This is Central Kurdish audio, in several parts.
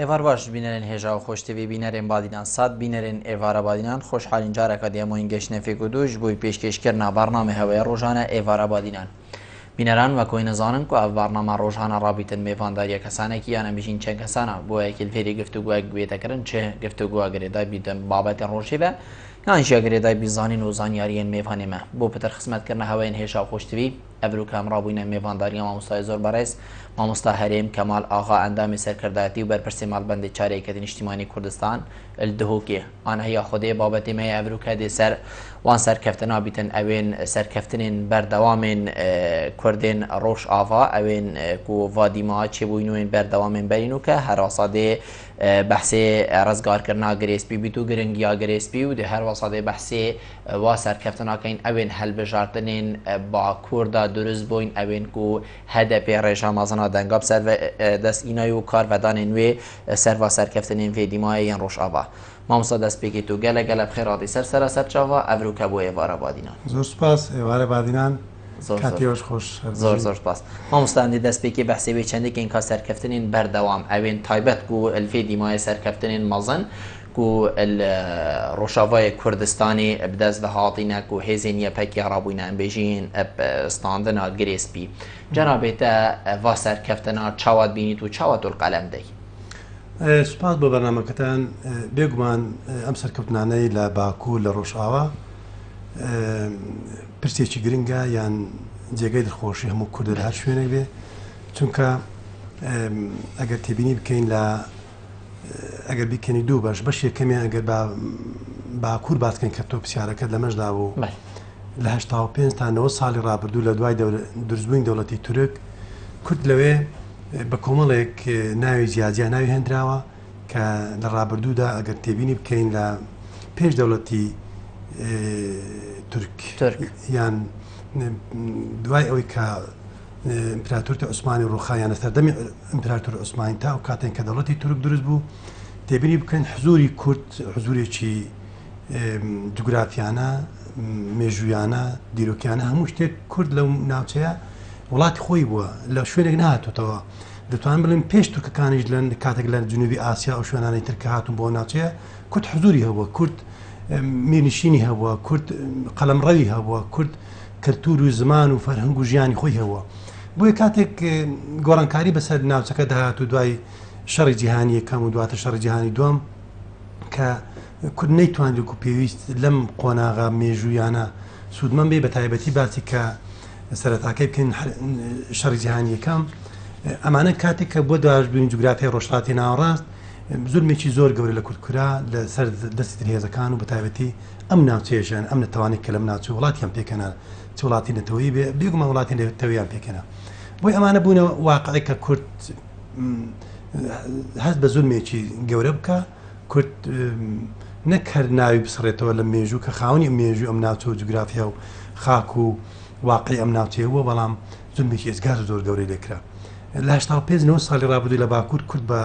ئێوار باش بینەرێن هێژا و خۆش تیڤی بینەرێن بادینان سات بینەرێن ئێوارە بادینان خۆشحالین جارەکە دێمۆین گەشتنە فێک و دوش بۆی پێشکێشکردنا بەرنامە هەوەیە ڕۆژانە ئێوارە بادینان بینەران وەک وەی نەزانن کو ئەڤ بەرنامە ڕۆژانە ڕابیتن مێڤانداریە کەسانێکی یان ئەم بژین چەند کەسانە بۆ یەکیل فێری گفتوگوەک بێتەکردن چ گفتوگوە گرێدای بیتن بابەتێن ڕۆژێ بە یان ژە گرێدای بی زانین و زانیاریێن مێڤانێ مە بۆ پتر خزمەتکردنە هەوەیەن هێژا و خۆشتوی ئەڤرو کام ڕابوینە مێڤانداریە مامۆستای زۆر بەڕێز مامۆستا هەرێم کەمال ئاغا ئەندامی سەرکردایەتی و بەرپرسی مەڵبەندی چارەی یەکێتی نیشتیمانی کوردستان ال دهۆکێ ئانەهیا خودێ بابەتێ مەیە ئەڤرو کە دێ سەر وان سەرکەفتنا بیتن ئەوێن سەرکەفتنێن بەردەوامێن کوردێن ڕۆژ ئاڤا ئەوێن کو ڤا دیما چێ بوینوێن بەردەوامێن بەرین و کە هەراسا دێ بەحسێ ڕزگارکردنا گرێسپی بیت و گرنگیا گرێسپی و دێ هەروەسا دێ بەحسێ وا سەرکەفتنا کەین ئەوێن هەلبژارتنێن باکووردا دروست بوین ئەوێن کو هەدەپێ ڕێژا مەزنا دەنگا بسەر دەست ئینای و کار ڤەدانێن وێ سەر ڤا سەرکەفتنێن ڤێ دیمایێ یێن ڕۆژئاڤا. مامۆستا دەست پێکەی تو گەلە گەلە بخێر ڕاتی سەر سەرا سەر چاڤا ئەڤرو کە بۆ ئێڤارە بادینان. زۆر سوپاس ئێوارە بادینان زۆر کاتی زۆر ئێوەش خۆش هەر زۆر بژین. زۆر سپاس مامۆستا ئەندی دەست پێکێ بەحسێ وێ چەندێ کەین کا سەرکەفتنێن بەردەوام ئەوێن تایبەت کو الفێ دیمایێ سەرکەفتنێن مەزن کو ال ڕۆژاڤایێ کوردستانێ بدەست ڤە هاتینە کو هێزێن یەپەکیا ڕابوینە ئەم بێژین ئەب ستاندنا گرێ سپی جەنابێ تە ڤا سەرکەفتنا چاوا دبینیت و چاوا تو القەلەم دەی؟ سوپاس بۆ بەرنامەکەتان. بێگومان ئەم سەرکەوتنانەی لە باکوور لە ڕۆژئاوا پرسێکی گرنگە یان جێگەی دڵخۆشی هەموو کوردە لە هەر شوێنێک بێ چونکە ئەگەر تێبینی بکەین لە ئەگەر بیکەنی دوو بەش بەش یەکەمیان ئەگەر بە باکوور باسکەن کە تۆ پرسیارەکەت لەمەشدا بوو لە 85 تا 90 ساڵی ڕابردوو لە دوای دروستبووی دەوڵەتی تورک کورد لەوێ بە کۆمەڵێک ناوی جیاجیا ناوی هێندراوە کە لە ڕابردوودا ئەگەر تێبینی بکەین لە پێش دەوڵەتی تورک یان دوای ئەوەی کە ئیمپراتۆرتی عوسمانی ڕووخا یان لە سەردەمی ئیمپراتۆر عوسمانی تا ئەو کاتێن کە دەوڵەتی تورک دروست بوو تێبینی بکەن حزوری کورد حزورێکی جوگرافیانە مێژوویانە دیرۆکیانە هەموو شتێک کورد لەو ناوچەیە وڵاتی خۆی بووە لە شوێنێک نهاتوتەوە دەتوان بڵێن پێش تورکەکانیش لە کاتێک لە جنوبی ئاسیا ئەو شوێنانەی تر کە هاتون بۆ ناوچەیە کورد حزوری هەبووە کورد میرنشینی هەبووە کورد قەلەمڕەوی هەبووە کورد کەلتور و زمان و فەرهەنگ و ژیانی خۆی هەبووە. بۆیە کاتێک گۆڕانکاری بەسەر ناوچەکە دەهات و دوای شەڕی جیهانی یەکەم و دواتر شەڕی جیهانی دووەم کە کورد نەیتوانی وەکو پێویست لەم قۆناغە مێژوویانە سوودمەند بێ بە تایبەتی باسی کە سەرەتاکەی بکەین شەڕی جیهانی یەکەم ئەمانە کاتێک کە بۆ داشبوونی جوگرافیای ڕۆژهەڵاتی ناوەڕاست زولمێکی زۆر گەورە لە کورد کرا لەسەر دەستی زلهێزەکان و بە تایبەتی ئەم ناوچەیەشیان، ئەم نەتەوانەی کە لەم ناوچە وڵاتیان پێکهێنا، چ وڵاتی نەتەوەیی بێ، بێگومان وڵاتی نەتەوەیان پێکهێنا. بۆیە ئەمانە بوونە واقعێک کە کورد هەست بە زولمێکی گەورە بکا، کورد نەک هەر ناوی بسڕێتەوە لە مێژوو کە خاوەنی ئەم مێژوو ئەم ناوچە و جوگرافیا و خاک و واقعی ئەم ناوچەیە بووە، بەڵام زولمێکی ئێجگار زۆر گەورەی لێکرا. لە 85 90 ساڵی ڕابردوو لە باکوور کورد بە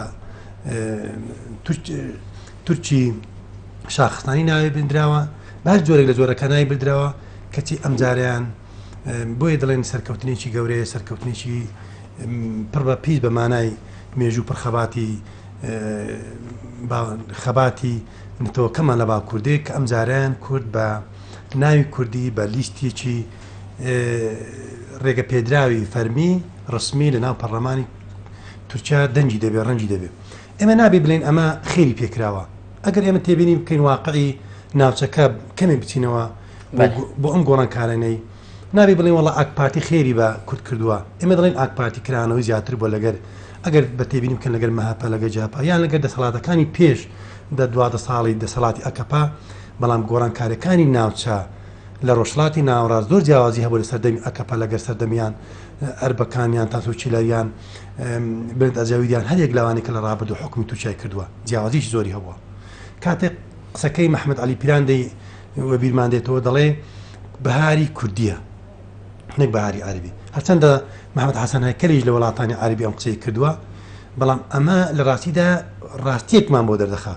تورکی شاخستانی ناوی بردراوە بە هەر جۆرێک لە جۆرەکان ناوی بردراوە کەچی ئەمجارەیان بۆیە دەڵێن سەرکەوتنێکی گەورەیە سەرکەوتنێکی پڕ بە پیس بە مانای مێژوو پڕ خەباتی خەباتی نەتەوەکەمان لە باکوردێ کە ئەمجارەیان کورد بە ناوی کوردی بە لیستێکی ڕێگە پێدراوی فەرمی ڕسمی لە ناو پەرلەمانی تورکیا دەنگی دەبێ ڕەنگی دەبێ ئێمە نابێ بلێین ئەمە خێری پێکراوە. ئەگەر ئێمە تێبینی بکەین واقعی ناوچەکە کەمێک بچینەوە بۆ ئەم گۆڕانکارانەی نابێ بڵێن وەڵا ئاک پارتی خێری بە کورد کردووە. ئێمە دەڵێن ئاک پارتی کرانەوەی زیاتر بووە لەگەر ئەگەر بە تێبینی بکەن لەگەر مەهەپە لەگەر جەهەپە یان لەگەر دەسەڵاتەکانی پێش دە 12 ساڵی دەسەڵاتی ئەکەپە بەڵام گۆڕانکاریەکانی ناوچە لە ڕۆژهەڵاتی ناوەڕاست زۆر جیاوازی هەبوو لە سەردەمی ئەکەپە لەگەر سەردەمیان ئەربەکان یان تاتورکیلەر یان بلند ئەجەویدیان هەر یەک لەوانەی کە لە ڕابردوو حوکمی تورکیای کردووە جیاوازیی زۆری هەبووە کاتێک قسەکەی محمد علی پیران دەی وەبیرمان دێتەوە دەڵێ بەهاری کوردیە نەک بەهاری عەربی هەرچەندە محمد حەسەن هەیکەلیش لە وڵاتانی عەربی ئەم قسەی کردووە بەڵام ئەمە لە ڕاستیدا ڕاستیەکمان بۆ دەردەخا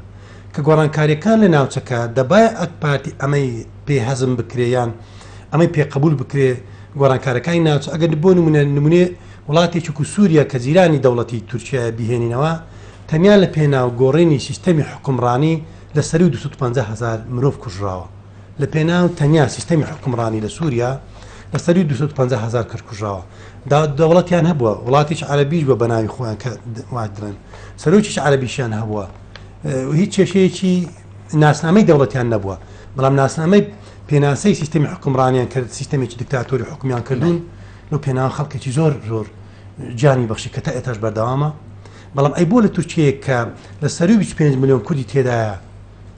کە گۆڕانکاریەکان لە ناوچەکە دەبایە ئەک پارتی ئەمەی پێ هەزم بکرێ یان ئەمەی پێ قبول بکرێ گۆڕانکارەکانی ناوچە ئەگەر بۆ نمونە نمونێ وڵاتێکی وەکو سووریا کە جیرانی دەوڵەتی تورکیایە بیهێنینەوە. تەنیا لە پێناو گۆڕینی سیستەمی حوکمڕانی لە سەرووی 250 هەزار مرۆڤ کوژراوە. لە پێناو تەنیا سیستەمی حوکمڕانی لە سووریا لە سەرووی 250 هەزار کەس کوژراوە. دەوڵەتیان هەبووە، وڵاتێکی عەرەبیش بووە بە ناوی خۆیان کە وا دەڵێن، سەرۆکێکی عەرەبیشیان هەبووە، هیچ کێشەیەکی ناسنامەی دەوڵەتیان نەبووە، بەڵام ناسنامەی پێناسەی سیستەمی حوکمڕانیان کرد، سیستەمێکی دیکتاتۆری حوکمیان کردوون، لەو پێناوە خەڵکێکی زۆر زۆر گیانی بەخشی کە تا ئێتاش بەردەوامە. بەڵام ئەی بۆ لە تورکیەیەک کە لە سەرووی 25 ملیۆن کوردی تێدایە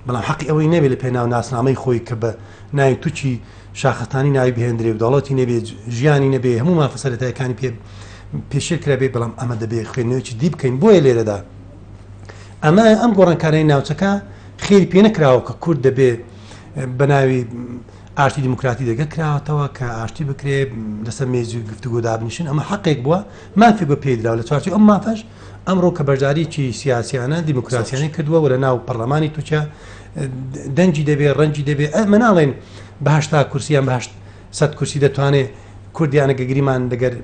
بەڵام حەقی ئەوەی نەبێ لە پێناو ناسنامەی خۆی کە بە ناوی تورکی شاخستانی ناوی بهێندرێ و دەوڵەتی نەبێ ژیانی نەبێ هەموو مافە سەرەتایەکانی پێ پێشێل کرابێ بەڵام ئەمە دەبێ خوێندنەوەیەکی دی بکەین بۆیە لێرەدا ئەمە ئەم گۆڕانکاریی ناوچەکە خێری پێ نەکراوە کە کورد دەبێ بە ناوی ئاشتی دیموکراتی دەگە کراوەتەوە کە ئاشتی بکرێ لەسەر مێزی گفتوگۆ دابنیشن ئەمە حەقێک بووە مافێک بە پێی دراوە لە چوارچێوەی ئەم مافەش ئەمڕۆ کە بەشداریی سیاسیانە دیموکراسیانەی کردووە و لە ناو پەرلەمانی تورکیا دەنگی دەبێ ڕەنگی دەبێ ئەمە ناڵێن بە 80 کورسی یان بە 800 کورسی دەتوانێ کوردیانە گەگریمان دەگەر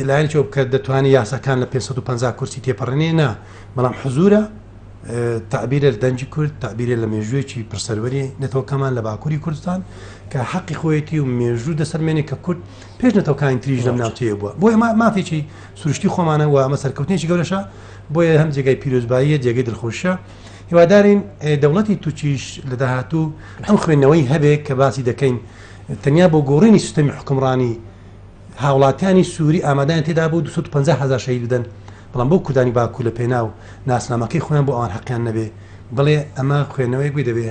لایەنێکی بکە دەتوانێت یاساکان لە 550 کورسی تێپەڕێنێ نا بەڵام حزورە تەعبیرە لە دەنگی کورد، تەعبیرە لە مێژوویەکی پڕسەروەری نەتەوەکەمان لە باکووری کوردستان کە حەقی خۆیەتی و مێژوو دەسەلمێنێ کە کورد پێش نەتەوەکانی تریش لەم ناوچەیە بووە. بۆیە مافێکی سروشتی خۆمانە و ئەمە سەرکەوتنێکی گەورەشە، بۆیە هەم جێگای پیرۆزباییە، جێگەی دڵخۆشیە. هیوادارین دەوڵەتی تورکیش لە داهاتوو ئەم خوێندنەوەی هەبێ کە باسی دەکەین تەنیا بۆ گۆڕینی سیستەمی حوکمڕانی هاوڵاتیانی سوری ئامادەیان تێدا بوو 250 هەزار شەهید بدەن، بەڵام بۆ کوردانی باکوور لە پێناو ناسنامەکەی خۆیان بۆ ئەوان حەقیان نەبێ بڵێ ئەمە خوێندنەوەیەک بێ دەبێ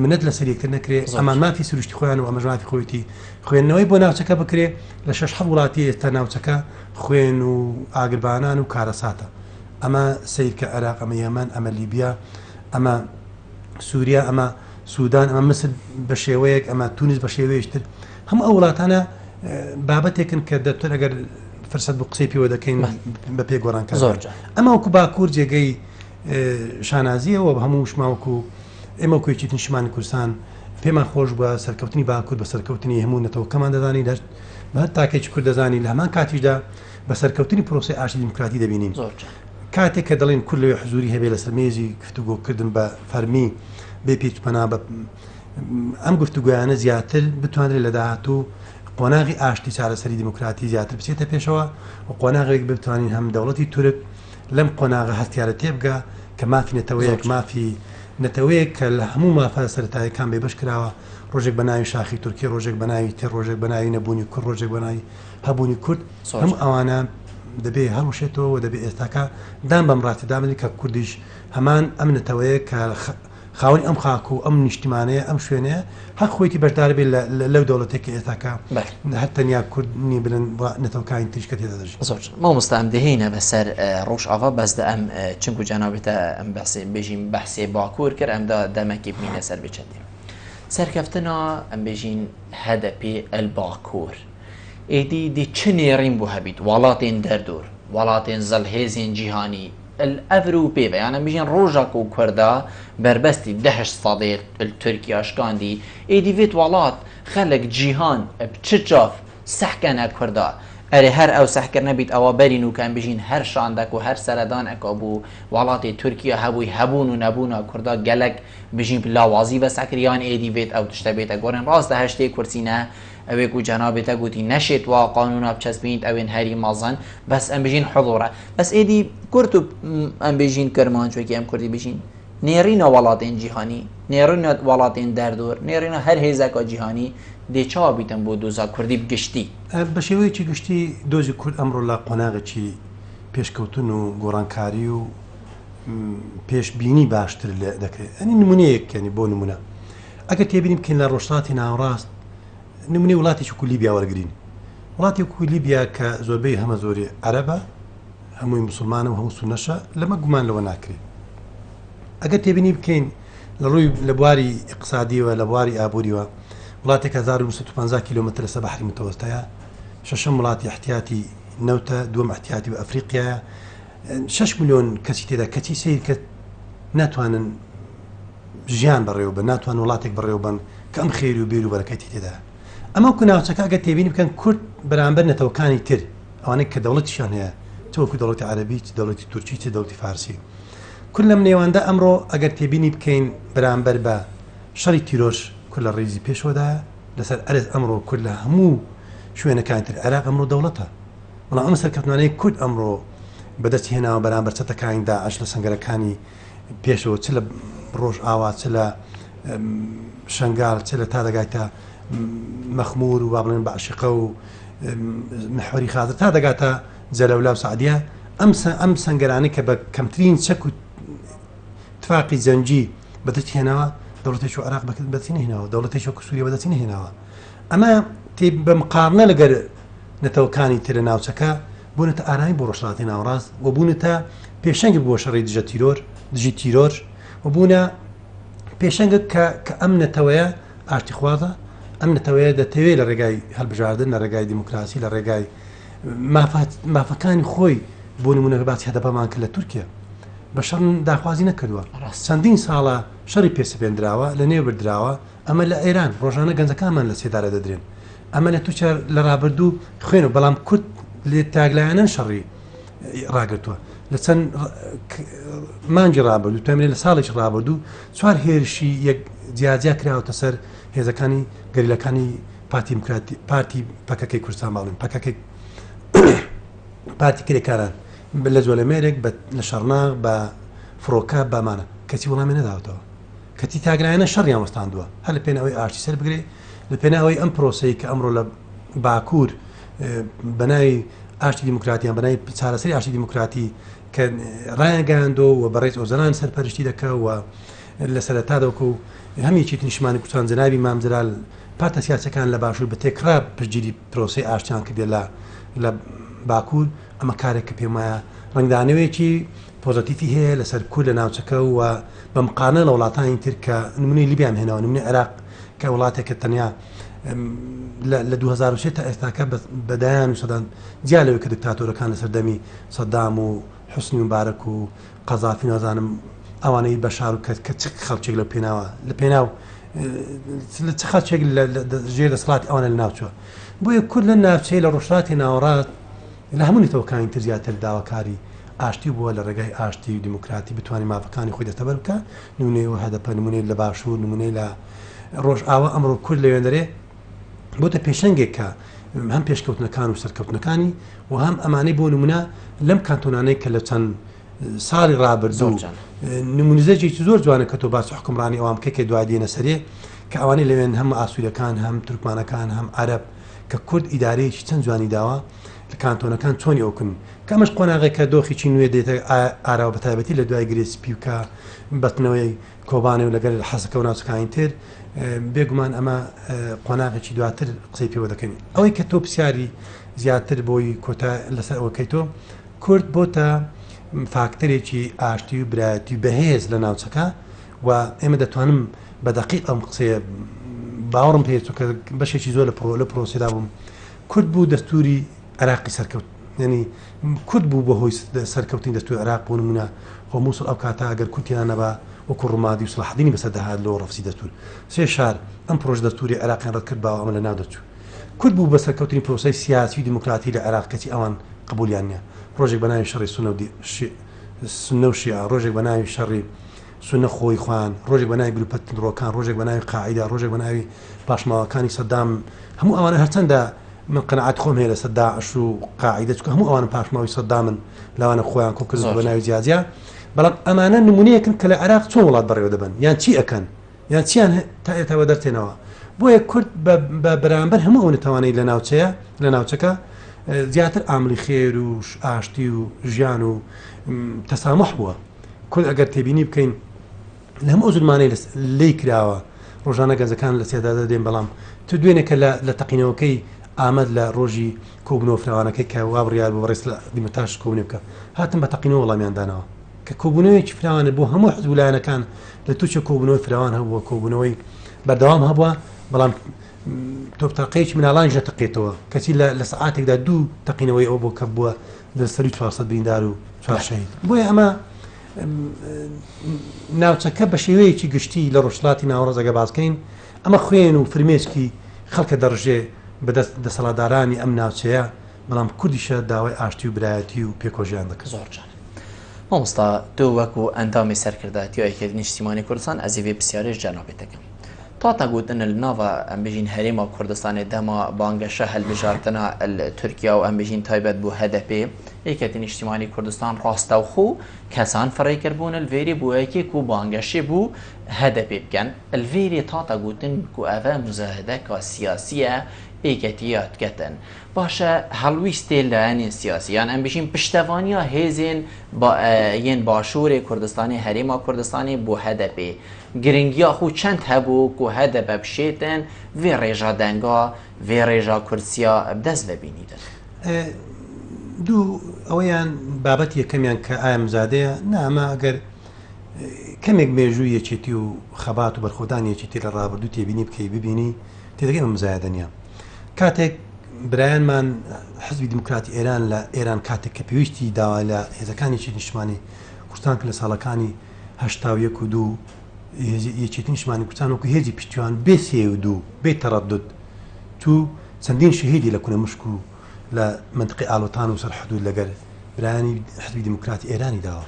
منەت لەسەر یەکتر نەکرێ ئەمان مافی سروشتی خۆیان و ئەمەش مافی خۆیەتی خوێندنەوەی بۆ ناوچەکە بکرێ لە شەش حەوت وڵاتی ئێستا ناوچەکە خوێن و ئاگربانان و کارەساتە ئەمە سەیرکە عێراق ئەمە یەمەن ئەمە لیبیا ئەمە سووریا ئەمە سوودان ئەمە مسر بە شێوەیەک ئەمە تونس بە شێوەیەکی تر هەموو ئەو وڵاتانە بابەتێکن کە دەتر ئەگەر فرسەت بۆ قسەی پێوە دەکەین بە پێ گۆڕانکە زۆر جار ئەمە وەکو باکوور جێگەی شانازیەوە بە هەموو شماوەکو ئێمە وەکو یەکێتی نیشتمانی کوردستان پێمان خۆش بووە سەرکەوتنی باکوور بە سەرکەوتنی هەموو نەتەوەکەمان دەزانین هەر بە هەر تاکێکی کورد دەزانین لە هەمان کاتیشدا بە سەرکەوتنی پرۆسەی ئاشتی دیموکراتی دەبینین زۆر جار کاتێک کە دەڵێن کورد لەوێ حزوری هەبێ لەسەر مێزی گفتوگۆکردن بە فەرمی بێ پێچ پەنا بە ئەم گفتوگۆیانە زیاتر بتوانرێت لە داهاتوو قۆناغی ئاشتی چارەسەری دیموکراتی زیاتر بچێتە پێشەوە و قۆناغێک بتوانین هەم دەوڵەتی تورک لەم قۆناغە هەستیارە تێبگا کە مافی نەتەوەیەک مافی نەتەوەیەک کە لە هەموو مافە سەرەتایەکان بێبەش کراوە ڕۆژێک بە ناوی شاخی تورکی ڕۆژێک بە ناوی تر ڕۆژێک بە ناوی نەبوونی کورد ڕۆژێک بە ناوی هەبوونی کورد هەموو ئەوانە دەبێ هەڵوشێتەوە و دەبێ ئێستاکە دان بەم ڕاستیدا بنێن کە کوردیش هەمان ئەم نەتەوەیە کە خاوەنی ئەم خاک و ئەم نیشتیمانەیە، ئەم شوێنەیە، هەق خۆیەتی بەشدار بێت لەو دەوڵەتەی کە ئێستاکە هەر تەنیا کورد نییە بلند و نەتەوەکانی تریش کە تێدا دەژین. زۆر مامۆستا ئەم دهینە بەسەر ڕۆژئاڤا بەس دە ئەم چونکو جەنابتە ئەم بەسێ بێژین بەحسێ باکوور کرد ئەم دا دەمەکی بمینە سەر بچەندێ سەرکەفتنا ئەم بێژین هەدەپێ ئەل باکوور ئێدی دی چ نێڕین بۆ هەبیت وڵاتێن دەردۆر وڵاتێن زڵهێزێن جیهانی ئەل ئەڤروپێ بە یان ئەم بژین ڕۆژا کو کوردا بەربەستی دەهشت سەدێ ال تورکیا شکاندی ئیدی ڤێت وەڵات خەلک جیهان ب چ چاف سەح کەنە کوردا ئەرێ هەر ئەو سەح کرنە بیت ئەوە بەرین و کە ئەم بژین هەر شاندەک و هەر سەرەدان ئەکا بوو وەڵاتی تورکیا هەبووی هەبوون و نەبوونا کوردا گەلەک بژین لاوازی ڤە سەح کرد یان ئێدی ڤێت ئەو تشتە بێتە گۆڕێن ڕاستە هەشتێ کورسینە ئەوێ کو جەنابێ تە گوتی نەشێت وا قانونا بچەسپینیت ئەوێن هەری مەزن بەس ئەم بژین حزورە بەس ئێدی کورت و ئەم بێژین کرمانج وەکی ئەم کوردی بژین نێڕینە وڵاتێن جیهانی نێڕینە وڵاتێن دەردۆر نێڕینە هەر هێزەکە جیهانی دێ چاوە بیتن بۆ دۆزا کوردی بگشتی. بە شێوەیەکی گشتی دۆزی کورد ئەمڕۆ لە قۆناغێکی پێشکەوتن و گۆڕانکاری و پێشبینی باشتر دەکرێت ئەنی نمونەیەک کەنی بۆ نمونە ئەگەر تێبینی بکەین لە ڕۆژهەڵاتی ناوەڕاست نمونەی وڵاتێکی وەکو لیبیا وەرگین وڵاتی وەکو لیبیا کە زۆربەی هەمە زۆری عەرەبە هەمووی مسلمانە و هەموو سونەشە لەمە گومان لەوە ناکرێت ئەگەر تێبینی بکەین لە ڕووی لە بواری اقتصادیەوە لە بواری ئابووریەوە وڵاتێک 1950 کیلومتر لەسەر بەحری متەوەستەیە شەشەم وڵاتی احتیاتی نەوتە دووەم احتیاتی و ئەفریقیایە 6 میلیۆن کەسی تێدا کەچی سیر کە ناتوانن ژیان بەڕێوە بەن، ناتوانن وڵاتێک بەڕێوە بەن کە ئەم خێر و بێر و بەرەکەتی تێدایە. ئەمە وەکو ناوچەکە ئەگەر تێبینی بکەن کورد بەرامبەر نەتەوەکانی تر ئەوانەی کە دەوڵەتیشیان هەیە چ وەکو دەوڵەتی عەرەبی چ دەوڵەتی تورکی چ دەوڵەتی فارسی. کورد لەم نێواندا ئەمڕۆ ئەگەر تێبینی بکەین بەرامبەر بە شەڕی تیرۆر کورد لە ڕیزی پێشەوەدایە لەسەر ئەرز ئەمڕۆ کورد لە هەموو شوێنەکانی تر عێراق ئەمڕۆ دەوڵەتە بەڵام ئەم سەرکەوتنانەی کورد ئەمڕۆ بەدەستی هێناوە بەرامبەر چەتەکانی داعش لە سەنگەرەکانی پێشەوە چ لە ڕۆژئاوا چ لە شنگال چ لە تا دەگاتە مەخمور و با بڵێن بەعشیقە و محوەری خازر تا دەگاتە جەلەولا و سعدیە ئەم ئەم سەنگەرانەی کە بە کەمترین چەک و تفاقی جەنگی بەدەستی هێناوە دەوڵەتێکی عێراق بەدەستی نەهێناوە دەوڵەتێکی وەکو سووریا بەدەستی نەهێناوە ئەمە بە مقارنە لەگەر نەتەوەکانی تر لە ناوچەکە بوونەتە ئارامی بۆ ڕۆژهەڵاتی ناوەڕاست و بوونەتە پێشەنگ بۆ شەڕی دژە تیرۆر دژی تیرۆر و بوونە پێشەنگە کە کە ئەم نەتەوەیە ئاشتیخوازە ئەم نەتەوەیە دەتەوێت لە ڕێگای هەڵبژاردن لە ڕێگای دیموکراسی لە ڕێگای مافەکانی خۆی بۆ نمونە باسی هەدەپەمان کرد لە تورکیا بە شەڕ داخوازی نەکردووە چەندین ساڵە شەڕی پێسەپێندراوە لە نێو بردراوە ئەمە لە ئێران ڕۆژانە گەنجەکانمان لە سێدارە دەدرێن ئەمە لە تورکیا لە ڕابردوو خوێن و بەڵام کورد لێ تاگلایەنەن شەڕی ڕاگرتووە لە چەند مانگی ڕابردوو تەمێ لە ساڵێکی ڕابردوو چوار هێرشی یەک جیاجیا کراوەتە سەر هێزەکانی گەریلەکانی پارتی دیموکراتی پارتی پەکەکەی کوردستان باڵین پەکەکەی پارتی کرێکاران لە جۆلەمێرێک لە شەڕناغ بە فڕۆکە بەمانە کەچی وەڵامی نەداوەتەوە کەچی تاگرایانە شەڕیان وەستاندووە هەر لە پێناوەی ئاشتی سەر بگرێ لە پێناوەی ئەم پرۆسەی کە ئەمڕۆ لە باکوور بەناوی ئاشتی دیموکراتیان بەناوی چارەسەری ئاشتی دیموکراتی کە ڕایانگەیاندۆ و بەڕێز ئۆزەلان سەرپەرشتی دەکا و لە سەرەتادا وەکو هەم یەکێتی نیشتمانی کوردستان جەنابی مام جەلال پارتە سیاسیەکان لە باشوور بە تێکڕا پشتگیری پرۆسەی ئاشتیان کردێ لە لە باکوور ئەمە کارێک کە پێم وایە ڕەنگدانەوەیەکی پۆزەتیفی هەیە لەسەر کورد لە ناوچەکە و بە مقارنە لە وڵاتانی تر کە نمونەی لیبیام هێناوە نمونەی عێراق کە وڵاتێکە تەنیا لە 2003 تا ئێستاکە بە دایان و سەدان جیا لەوەی کە دکتاتۆرەکان لە سەردەمی سەدام و حوسنی مبارەک و قەزافی نازانم ئەوانەی بەشار و کە چ خەڵکێک لە پێناوە لە پێناو لە چ خەڵکێک لە ژێر دەسەڵاتی ئەوانە لە ناوچوە بۆیە کورد لە ناوچەی لە ڕۆژهەڵاتی ناوەڕاست لە هەموو نەتەوەکانی تر زیاتر داواکاری ئاشتی بووە لە ڕێگای ئاشتی و دیموکراتی بتوانێت مافەکانی خۆی دەستەبەر بکە نمونەی و هەدەپە نمونەی لە باشوور نمونەی لە ڕۆژئاوا ئەمڕۆ کورد لەوێندەرێ بۆتە پێشەنگێک کە هەم پێشکەوتنەکان و سەرکەوتنەکانی و هەم ئەمانەی بۆ نمونە لەم کانتۆنانەی کە لە چەند ساڵی ڕابردوو نمونزەجێکی زۆر جوانە کە تۆ باسی حکومڕانی ئەوان بکەی کە دوای دێنە سەرێ کە ئەوانەی لەوێن هەم ئاسوورەکان هەم تورکمانەکان هەم عەرەب کە کورد ئیدارەیەکی چەند جوانی داوە لە کانتۆنەکان چۆنی ئەوکن کە ئەمەش قۆناغێکە دۆخێکی نوێ دێتە ئاراوە بە تایبەتی لە دوای گرێ سپی و کە بەستنەوەی کۆبانێ و لەگەل حەسەکە و ناوچەکانی تر بێگومان ئەمە قۆناغێکی دواتر قسەی پێوە دەکەین ئەوەی کە تۆ پرسیاری زیاتر بۆی کۆتا لەسەر ئەوەکەی تۆ کورد بۆتە فاکتەرێکی ئاشتی و برایەتی بەهێز لە ناوچەکە و ئێمە دەتوانم بە دەقیق ئەم قسەیە باوەڕم پێ چونکە بەشێکی زۆر لە پرۆ لە پرۆسێدا بووم کورد بوو دەستوری عێراقی سەرکەوت یعنی کورد بوو بە هۆی سەرکەوتنی دەستوری عێراق بۆ نمونە خۆ موسڵ ئەو کاتە ئەگەر کورد تێدا نەبا وەکو ڕومادی و سەڵاحەدینی بەسەر دەهات لۆ ڕەفزی دەستور سێ شار ئەم پرۆژە دەستوری عێراقیان ڕەت کرد باوە ئەمە لە ناو دەچوو کورد بوو بە سەرکەوتنی پرۆسەی سیاسی و دیموکراتی لە عێراق کەچی ئەوان قبولیان نیە ڕۆژێک بە ناوی شەڕی سونە و سونە و شیعە ڕۆژێک بە ناوی شەڕی سونە خۆی خۆیان ڕۆژێک بە ناوی گروپە توندڕۆکان ڕۆژێک بە ناوی قاعیدە ڕۆژێک بە ناوی پاشماوەکانی سەدام هەموو ئەوانە هەرچەندە من قەناعەت خۆم هەیە لەسەر داعش و قاعیدە چونکە هەموو ئەوانە پاشماوەی سەدامن لەوانە خۆیان کۆ کردووە بە ناوی جیاجیا بەڵام ئەمانە نمونەیەکن کە لە عێراق چۆن وڵات بەڕێوە دەبەن یان چی ئەکەن یان چیان تا ئێتا وەدەرتێنەوە بۆیە کورد بە بەرامبەر هەموو ئەو نەتەوانەی لە ناوچەیە لە ناوچەکە زیاتر ئاملی خێر و ئاشتی و ژیان و تەسامح بووە کورد ئەگەر تێبینی بکەین لە هەموو ئەو زولمانەی لێی کراوە ڕۆژانە گەنجەکان لە سێدارە دەدرێن بەڵام تو دوێنێ کە لە تەقینەوەکەی ئامەد لە ڕۆژی کۆبوونەوە فراوانەکەی کە وا بڕیار بوو بەڕێز دیمرتاش کۆبوونەوە بکا هاتن بە تەقینەوە وەڵامیان دانەوە کە کۆبوونەوەیەکی فراوانە بۆ هەموو حزب و لایەنەکان لە تورکیا کۆبوونەوەی فراوان هەبووە کۆبوونەوەی بەردەوام هەبووە بەڵام تۆپتەقەیەکی مناڵانیش نەتەقێتەوە کەچی لە سەعاتێکدا دوو تەقینەوەی ئەوە بۆ کە بووە لە سەروی 400 بریندار و چوار شەهید بۆیە ئەمە ناوچەکە بە شێوەیەکی گشتی لە ڕۆژهەڵاتی ناوەڕاست ئەگەر باس بکەین ئەمە خوێن و فرمێسکی خەڵکە دەڕژێ بەدەست دەسەڵاتدارانی ئەم ناوچەیە بەڵام کوردیشە داوای ئاشتی و برایەتی و پێکەوەژیان دەکرد. زۆر جوانە. مامۆستا تۆ وەکو ئەندامی سەرکردایەتی یەکێتی نیشتیمانی کوردستان ئەزێ ڤێ پرسیارێ ژ جەنابێ دەکەم. تاتە گوتن ال ناڤا ئەم بژین هەرێما کوردستانێ دەما بانگەشە هەلبژارتنا ال تورکیا و ئەم بژین تایبەت بوو هەدەپێ یەکێتی نیشتیمانی کوردستان ڕاستەوخۆ کەسان فڕێ کردبوون ال ڤێری بوو یەکێ کو بانگەشێ بوو هەدەپێ بکەن ال ڤێری تاتە گوتن کو ئەڤە مزایەدەکا سیاسیە یەکێتییا تکەتن باشە هەڵویستێ لایەنێن سیاسی یان ئەم بژین پشتەڤانیا هێزێن yên باشوورێ کوردستانێ هەرێما کوردستانێ بۆ هەدەپێ گرنگیا خو چەند هەبوو کو هەدەپە بشێتن ڤێ ڕێژا دەنگا ڤێ ڕێژا کورسیا بدەست ڤبینیدن. دوو ئەوەیان بابەتی یەکەمیان کە ئایا مزادەیە نا ئەمە ئەگەر کەمێک مێژووی یەکێتی و خەبات و بەرخۆدانی یەکێتی لە ڕابردوو تێبینی بکەی ببینی تێدەگەی ئەمە مزایەدە نییە. کاتێک برایانمان حزبی دیموکراتی ئێران لە ئێران کاتێک کە پێویستی داوا لە هێزەکانی یەکێتی نیشتمانی کوردستان کرد لە ساڵەکانی 81 و دوو یەکێتی نیشتمانی کوردستان وەکو هێزی پشتیوان بێ سێ و دوو بێ تەڕەدود تو چەندین شەهیدی لە کونە مشک و لە منطقی ئالۆتان و سەر حدود لەگەر برایانی حزبی دیموکراتی ئێرانی داوە.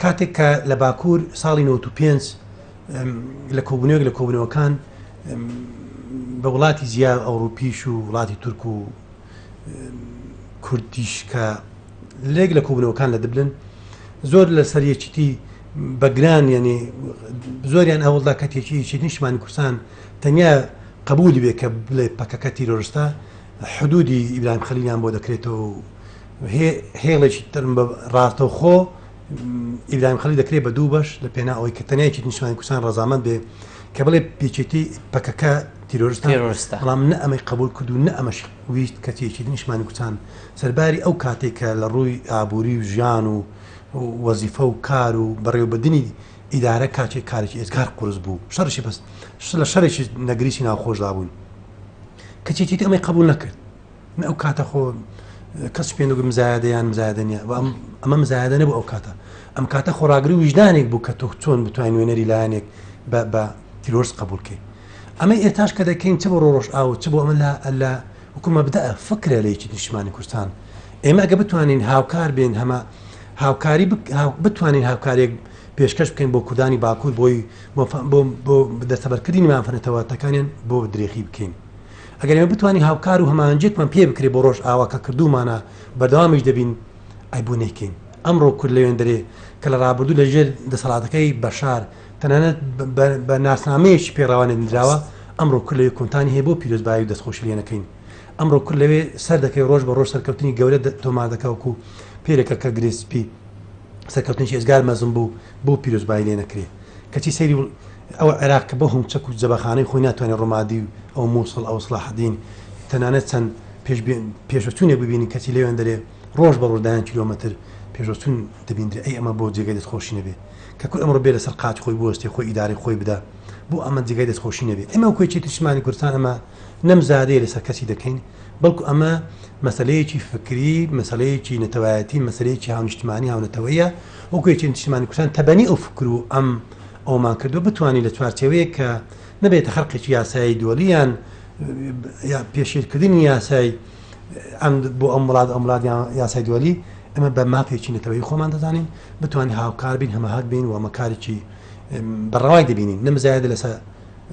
کاتێک کە لە باکوور ساڵی 95 لە کۆبوونەوەیەک لە کۆبوونەوەکان بە وڵاتی جیا ئەوروپیش و وڵاتی تورک و کوردیش کە لێک لە کۆبوونەوەکان لە دبلن زۆر لەسەر یەکیتی بەگران یعنی زۆریان ئەوڵدا کە تێکی یەکێتی نیشتمانی کوردستان تەنیا قبولی بێ کە بڵێ پەکەکە تیرۆرستە حدودی ئیبراهیم خەلیلیان بۆ دەکرێتەوە و هێڵێکی ترم بە ڕاستەوخۆ ئیبراهیم خەلیل دەکرێت بە دوو بەش لە پێناو ئەوەی کە تەنیا یەکێتی نیشتمانی کوردستان ڕەزامەند بێ کە بڵێ یەکێتی پەکەکە تیرۆرستە تیرۆرستە. بەڵام نە ئەمەی قبول کرد و نە ئەمەش ویست کە یەکێتی نیشتمانی کوردستان سەرباری ئەو کاتێک کە لە ڕووی ئابووری و ژیان و وەزیفە و کار و بەڕێوەبردنی ئیدارە کاتێک کارێکی ئێجگار قورس بوو شەڕێکی بەس لە شەڕێکی نەگریسی ناوخۆشدا بوون کەچی یەکێتی ئەمەی قبول نەکرد نە ئەو کاتە خۆ کەس پێ نەگوت مزایەدە یان مزایەدە نییە و ئەم ئەمە مزایەدە نەبوو ئەو کاتە ئەم کاتە خۆڕاگری ویژدانێک بوو کە تۆ چۆن بتوانین نوێنەری لایەنێک بە بە تیرۆرست قبول کەی ئەمە ئێتاش کە دەکەین چ بۆ ڕۆژ ئاو چ بۆ ئەمە لە لە وەکو مەبدەئە فکرە لە یەکێتی نیشتمانی کوردستان ئێمە ئەگە بتوانین هاوکار بین هەمە هاوکاری بتوانین هاوکارێک پێشکەش بکەین بۆ کوردانی باکوور بۆی بۆ بۆ دەستەبەرکردنی مافە نەتەوەتەکانیان بۆ درێخی بکەین ئەگەر ئێمە بتوانین هاوکار و هەماهەنگیەکمان پێ بکرێ بۆ ڕۆژئاوا کە کردوومانە بەردەوامیش دەبین ئەی بۆ نەیکەین؟ ئەمڕۆ کورد لەوێندەرێ کە لە ڕابردوو لە ژێر دەسەڵاتەکەی بەشار تەنانەت بە ناسنامەیەکی پێ ڕەوا نەدراوە ئەمڕۆ کورد لەوێ کۆنتانی هەیە بۆ پیرۆزبایی و دەستخۆشی لێ نەکەین؟ ئەمڕۆ کورد لەوێ سەر دەکەوێ ڕۆژ بە ڕۆژ سەرکەوتنی گەورە تۆمار دەکا وەکوو پێرێکە کە گرێ سپی سەرکەوتنێکی ئێجگار مەزن بوو بۆ پیرۆزبایی لێ نەکرێ؟ کەچی سەیری ئەوە عێراق کە بەو هەموو چەک و جەبەخانەی خۆی ناتوانێت ڕومادی و ئەو موسڵ ئەو سڵاحەدین تەنانەت چەند پێشوەچوونێک ببینین کەچی لەوێندەرێ ڕۆژ بە ڕۆژ دایان کیلۆمەتر پێشوەچوون دەبیندرێ ئەی ئەمە بۆ جێگای دەستخۆشی نەبێ کە کورد ئەمڕۆ بێ لەسەر قاچ خۆی بوەستێ خۆی ئیدارەی خۆی بدا بۆ ئەمە جێگای دەستخۆشی نەبێ ئێمە وەکو یەکێتی نیشتمانی کوردستان ئەمە نەمزادەیە لەسەر کەسی دەکەین بەڵکو ئەمە مەسەلەیەکی فکری، مەسەلەیەکی نەتەوایەتی، مەسەلەیەکی هاونیشتمانی، هاونەتەوەییە، وەکو یەکێتی نیشتمانی کوردستان تەبەنی ئەو فکر و ئەم ئەوەمان کردووە بتوانین لە چوارچێوەیەک کە نەبێتە خەرقێکی یاسایی دووەلی یان پێشێلکردنی یاسای ئەم بۆ ئەم وڵات ئەم وڵات یان یاسای دووەلی ئەمە بە مافێکی نەتەوەیی خۆمان دەزانین بتوانین هاوکار بین هەماهەنگ بین و ئەمە کارێکی بە ڕەوای دەبینین نە مزایەدە لەسەر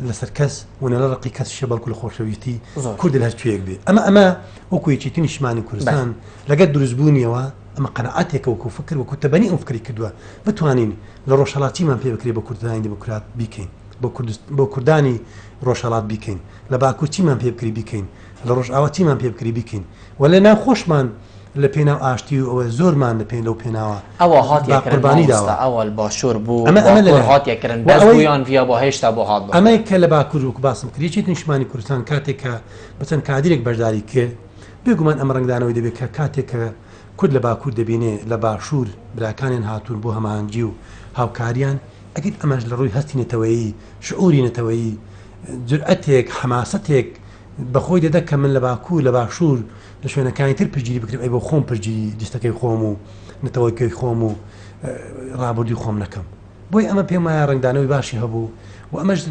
لەسەر کەس و نە لە ڕقی کەسیشە بەڵکو لە خۆشەویستی کورد لە هەر کوێیەک بێ ئەمە ئەمە وەکو یەکێتی نیشتمانی کوردستان لەگەر دروستبوونیەوە ئەمە قەناعەتێکە وەکو فکر وەکو تەبەنی ئەم فکری کردووە بتوانین لە ڕۆژهەڵات چیمان پێ بکرێ بۆ کوردستانی دیموکرات بیکەین بۆ کوردست بۆ کوردانی ڕۆژهەڵات بیکەین لە باکوور چیمان پێ بکری بیکەین لە ڕۆژئاوا چیمان پێ بکری بیکەین و لە ناو خۆشمان لە پێناو ئاشتی و ئەوە زۆرمان لە پێ لەو پێناوە ئەوە هاتیە با کرن قوربانی مامۆستا داوە. ئەوە باشوور بوو ئەمە ئەمە باکوور لەلایەک هاتیە کرن و بەس ئەوەی بوویان ڤیا بۆ هێشتا بۆ هات بکرن. ئەمەی کە لە باکوور وەکو باسم کرد یەکێتی نیشتمانی کوردستان کاتێک کە بە چەند کادیرێک بەشداری کرد بێگومان ئەمە ڕەنگدانەوەی دەبێت کە کاتێک کە کورد لە باکوور دەبینێ لە باشوور براکانیان هاتوون بۆ هەماهەنگی و هاوکاریان ئەگەر ئەمەش لە ڕووی هەستی نەتەوەیی شعوری نەتەوەیی جورئەتێک حەماسەتێک بە خۆی دەدا کە من لە باکوور لە باشوور لە شوێنەکانی تر پشتگیری بکرێم ئەی بۆ خۆم پشتگیری لیستەکەی خۆم و نەتەوەکەی خۆم و ڕابردووی خۆم نەکەم بۆی ئەمە پێم وایە ڕەنگدانەوەی باشی هەبوو و ئەمەش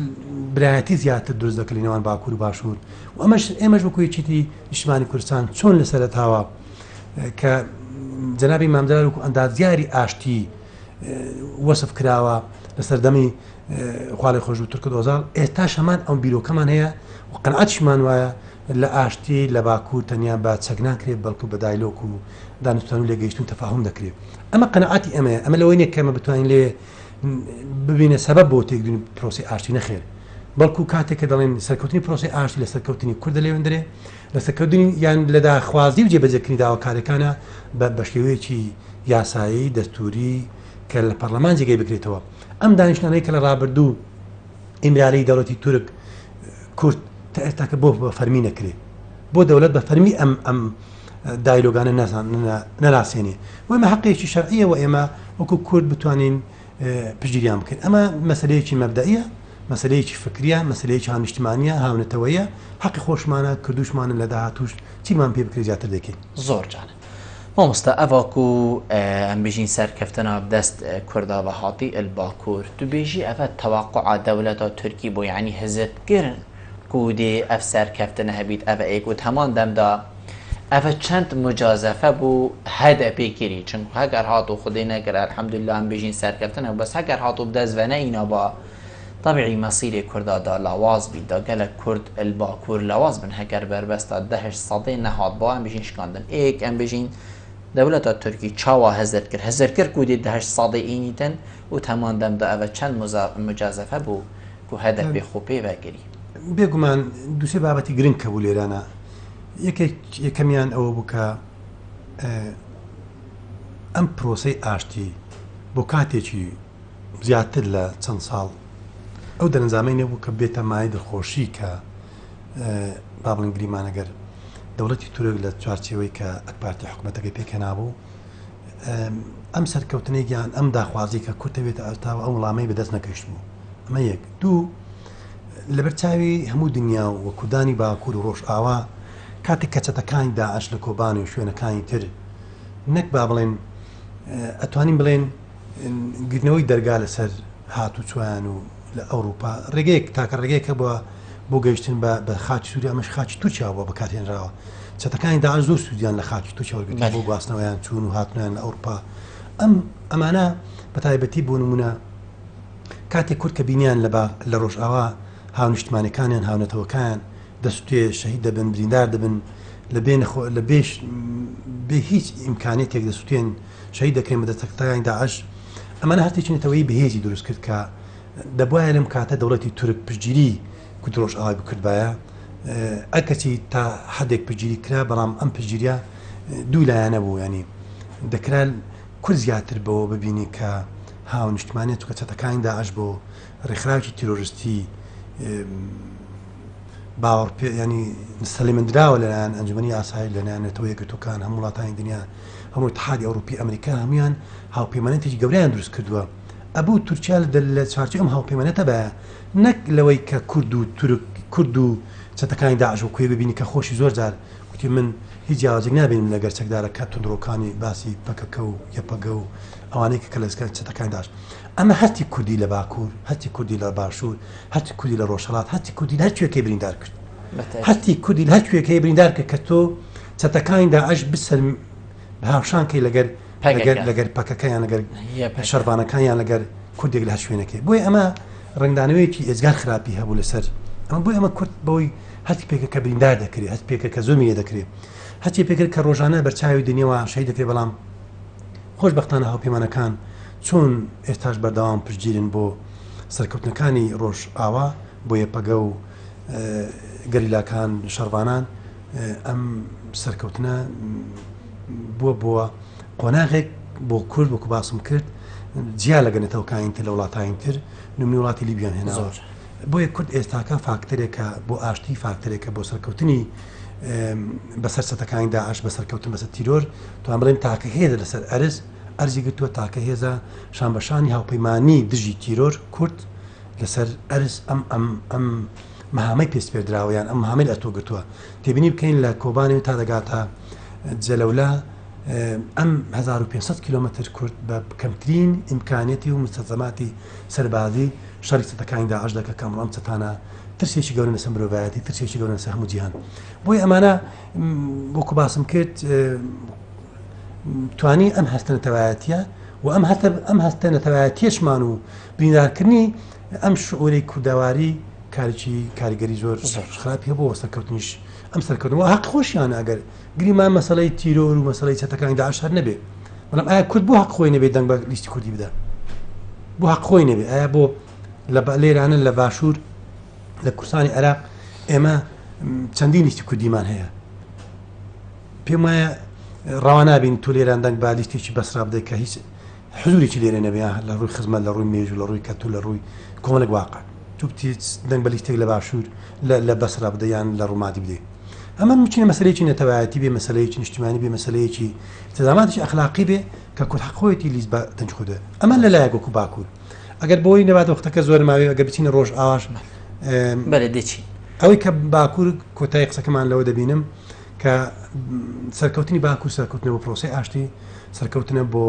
برایەتی زیاتر دروست دەکرد لە نێوان باکوور و باشوور و ئەمەش ئێمەش وەکو یەکێتی نیشتمانی کوردستان چۆن لە سەرەتاوە کە جەنابی مام جەلال وەکو ئەندازیاری ئاشتی وەسف کراوە لە سەردەمی خوا لێخۆشبوو تورکت ئۆزاڵ، ئێستاش هەمان ئەو بیرۆکەمان هەیە و قەناعەتیشمان وایە لە ئاشتی لە باکوور تەنیا بە چەک ناکرێت بەڵکو بە دایلۆک و دانوستان و لێگەیشتن و تەفاهوم دەکرێت. ئەمە قەناعەتی ئێمەیە، ئەمە لەوەی نییە کە ئێمە بتوانین لێ ببینە سەبەب بۆ تێکدونی پرۆسەی ئاشتی نەخێر بەڵکو کاتێک کە دەڵێن سەرکەوتنی پرۆسەی ئاشتی لە سەرکەوتنی کوردە لێوێندرێ لە سەرکەوتنی یان لە داخوازی و جێبەجێکردنی داواکاریەکانە بە بە شێوەیەکی یاسایی دەستوری کە لە پەرلەمان جێگەی بکرێتەوە ئەم دانیشتانەی کە لە ڕابردوو ئیمرالی دەوڵەتی تورک کورد تا ئێستاکە بۆ بە فەرمی نەکرێ بۆ دەولەت بە فەرمی ئەم ئەم دایلۆگانە نەناسێنێ و ئێمە حەقێکی شەرعیە و ئێمە وەکو کورد بتوانین پشتگیریان بکەین ئەمە مەسلەیەکی مەبدەئیە مەسلەیەکی فکریە مەسلەیەکی هاونیشتمانیە هاونەتەوەیە حەقی خۆشمانە کردوشمانە لە داهاتوش چیمان پێ بکرێت زیاتر دەکەین. زۆر جوانە مامۆستا ئەڤا کو ئەم بژین سەرکەفتنا دەست کوردا ڤە هاتی ال باکور تو بێژی ئەڤە تەوەقوعا دەولەتا تورکی بۆ یەعنی هزر کرن کو دێ ئەڤ سەرکەفتنە هەبیت ئەڤە ئێک و هەمان دەم دا ئەڤە چەند مجازەفە بوو هەدەپێ کری چونکو هەگەر هاتو خودێ نەکرد الحمدللە ئەم بژین سەرکەفتن هەبوو بەس هەگەر هاتو بدەست ڤە نەئینا با تەبعی مەسیرێ کوردا دا لاواز بیت دا گەلەک کورد ال باکور لاواز بن هەگەر بەربەستا دەهشت سەدێ نەهات با ئەم بژین شکاندن ئێک ئەم بژین دەولەتا تورکی چاوا هزر کرد هزر کرد کو دێ دەهشت سەدێ ئینیتن و هەمان دەم دا ئەڤە چەند مجازەفە بوو کو هەدەپێ خۆ پێ ڤە کری. بێگومان دووسێ بابەتی گرنگ کە بوو لێرانە یەکێک یەکەمیان ئەوە بوو کە ئەم پرۆسەی ئاشتی بۆ کاتێکی زیاتر لە چەند ساڵ ئەو دەرەنجامەی نەبوو کە بێتە مایەی دڵخۆشی کە با بڵێن گریمانەگەر دەوڵەتی تورک لە چوارچێوەی کە ئەکپارتی حکوومەتەکەی پێکهێنابوو ئەم سەرکەوتنەی گیان ئەم داخوازی کە کورتە بێتە ئەرتاوە ئەو وڵامەی بەدەست نەکەشت بوو ئەمە یەک دوو لەبەر چاوی هەموو دنیا و کوردانی باکوور و ڕۆژئاوا کاتێک کە چەتەکانی داعش لە کۆبانی و شوێنەکانی تر نەک با بڵێن ئەتوانین بڵێن گرتنەوەی دەرگا لەسەر هاتوچۆیان و لە ئەوروپا ڕێگەیەک تاکە ڕێگەیەکە بووە بۆ گەیشتن بە بە خاکی سووریا ئەمەش خاکی تورکیا بووە بەکارهێنراوە چەتەکانی داعش زۆر سوودیان لە خاکی تورکیا وەرگرتووە بۆ گواستنەوەیان چوون و هاتنیان لە ئەوروپا ئەم ئەمانە بە تایبەتی بۆ نمونە کاتێک کورد کە بینیان لە با لە ڕۆژئاوا هاونیشتمانەکانیان هاونەتەوەکان دەسوتێ شەهید دەبن بریندار دەبن لە بێ نەخۆ لە بێ بێ هیچ ئیمکانێتێک دەسوتێن شەهید دەکرێن بە دەستەکانی داعش ئەمانە هەستێکی نەتەوەیی بەهێزی دروست کرد کە دەبوایە لەم کاتە دەوڵەتی تورک پشتگیری کورد ڕۆژئاوای بکردبایە ئەگەرچی تا حدێک پشتگیری کرا بەڵام ئەم پشتگیریە دوو لایەنە بوو ینی دەکرا کورد زیاتر بەوە ببینی کە هاونیشتمانێت چونکە چەتەکانی داعش بۆ ڕێکخراوێکی تیرۆریستی باوەڕ پێ ینی سەلمێندراوە لەلایەن ئەنجومەنی ئاسایی لەلایەن نەتەوە یەکگرتووەکان هەموو وڵاتانی دنیا هەموو اتحادی ئەوروپی ئەمریکا هەمویان هاوپەیمانێتێکی گەورەیان دروست کردووە ئەبوو تورکیا لە چوارچێوەی ئەم هاوپەیمانێتە بایە نەک لەوەی کە کورد و تورک کورد و چەتەکانی داعش وەکو یەک ببینی کە خۆشی زۆر جار گوتی من هیچ جیاوازێک نابینم لەگەر چەکدارەکە توندڕۆکانی باسی پەکەکە و یەپەگە و ئەوانەی کە لە چەتەکانی داعش ئەمە هەستی کوردی لە باکوور هەستی کوردی لە باشوور هەستی کوردی لە ڕۆژهەڵات هەستی کوردی لە هەر کوێکەی بریندار کرد هەستی کوردی لە هەر کوێکەی بریندار کرد کە تۆ چەتەکانی داعش بسەر هاوشان کەی لەگەر لەگەر لەگەر پەکەکە یان لەگەر شەرڤانەکان یان لەگەر کوردێک لە هەر شوێنەکەی بۆیە ئەمە ڕنگدانەوەیەکی ئێجگار خراپی هەبوو لەسەر ئەمە بۆی ئەمە کورد بەوەی هەستی پێکە کە بریندار دەکرێت هەست پێکە کە زۆمی لێ دەکرێت هەستی پێکرد کە ڕۆژانە بەرچاوی دنیاوە شەهید دەکرێت بەڵام خۆشبەختانە هاوپەیمانەکان چۆن ئێستاش بەردەوام پشتگیرن بۆ سەرکەوتنەکانی ڕۆژئاوا بۆ یەپەگە و گەریلاکان شەڕڤانان ئەم سەرکەوتنە بووە بۆ قۆناغێک بۆ کورد وەکو باسم کرد جیا لەگە نەتەوەکانی تر لە وڵاتانی تر نمونەی وڵاتی لیبیان هێناوە بۆیە کورد ئێستاکە فاکتەرێکە بۆ ئاشتی فاکتەرێکە بۆ سەرکەوتنی بەسەر چەتەکانی داعش بە سەرکەوتن بەسەر تیرۆر توان بڵێن تاکە هێزە لەسەر ئەرز ئەرزی گرتووە تاکە هێزە شان بەشانی هاوپەیمانی دژی تیرۆر کورد لەسەر ئەرز ئەم ئەم ئەم مەهامەی پێ سپێردراوە یان ئەم مەهامەی لە ئەستۆ گرتووە. تێبینی بکەین لە کۆبانێ تا دەگاتە جەلەولا ئەم 1500 کیلۆمەتر کورد بە کەمترین ئیمکانیەتی و مستەلزەماتی سەربازی شەڕی چەتەکانی داعش دەکە کە ئەمڕۆ ئەم چەتانە ترسێکی گەورەن لەسەر مرۆڤایەتی ترسێکی گەورەن لەسەر هەموو جیهان بۆیە ئەمانە وەکو باسم کرد. توانی ئەم هەستە نەتەوایەتیە و ئەم هەستە ئەم هەستە نەتەوایەتیەشمان و بریندارکردنی ئەم شعورەی کوردەواری کارێکی کاریگەری زۆر خراپی هەبوو سەرکەوتنیش ئەم سەرکەوتن و هەق خۆشیانە ئەگەر گریمان مەسەلەی تیرۆر و مەسەلەی چەتەکانی داعش هەر نەبێ بەڵام ئایا کورد بۆ هەق خۆی نەبێ دەنگ بە لیستی کوردی بدا بۆ هەق خۆی نەبێ ئایا بۆ لە لێرانە لە باشوور لە کوردستانی عێراق ئێمە چەندین لیستی کوردیمان هەیە پێم وایە ڕەوا نابین تۆ لێران دەنگ بە لیستێکی بەسرا بدەیت کە هیچ حزوریی لێرە نەبێ لە ڕووی خزمەت لە ڕووی مێژوو لە ڕووی کەلتور لە ڕووی کۆمەڵێک واقع تۆ بتیت دەنگ بە لیستێک لە باشوور لە بەسرا بدە یان لە ڕومادی بدەی ئەمە بچینە مەسەلەیەکی نەتەوایەتی بێ مەسەلەیەکی نیشتیمانی بێ مەسەلەیەکی التزاماتێکی ئەخلاقی بێ کە کورد حەق خۆیەتی لیست بە دەنگ خۆی بدە ئەمە لە لایەک وەکو باکوور ئەگەر بۆی نەبات وەختەکە زۆر ماوێ ئەگەر بچینە ڕۆژ ئاواش بەلێ دەچین. ئەوەی کە باکوور کۆتایی قسەکەمان لەوە دەبینم کە سەرکەوتنی باکوور سەرکەوتنە بۆ پرۆسەی ئاشتی، سەرکەوتنە بۆ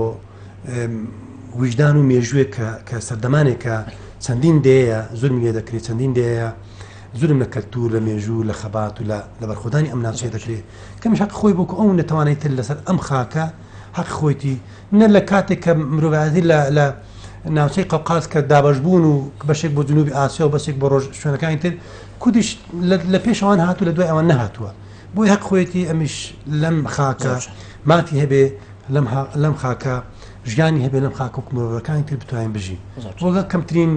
ویژدان و مێژووێک کە کە سەردەمانێکە چەندین دەیەیە زولمی لێ دەکرێت، چەندین دەیەیە زولم لە کەلتوور، لە مێژوو، لە خەبات و لە لە بەرخۆدانی ئەم ناوچەیە دەکرێت. کەمیش هەقی خۆی وەکو ئەو نەتەوانەی تر لەسەر ئەم خاکە هەقی خۆیتی نە لە کاتێک کە مرۆڤایەتی لە لە ناوچەی قەوقاز کە دابەشبوون و بەشێک بۆ جنوبی ئاسیا و بەشێک بۆ ڕۆژ شوێنەکانی تر کوردیش لە پێش ئەوان هاتوو لە دوای ئەوان نەهاتووە بۆیە هەق خۆیەتی ئەمیش لەم خاکە مافی هەبێ لەم لەم خاکە ژیانی هەبێ لەم خاکە وەکو مرۆڤەکانی تر بتوانین بژین وەگە کەمترین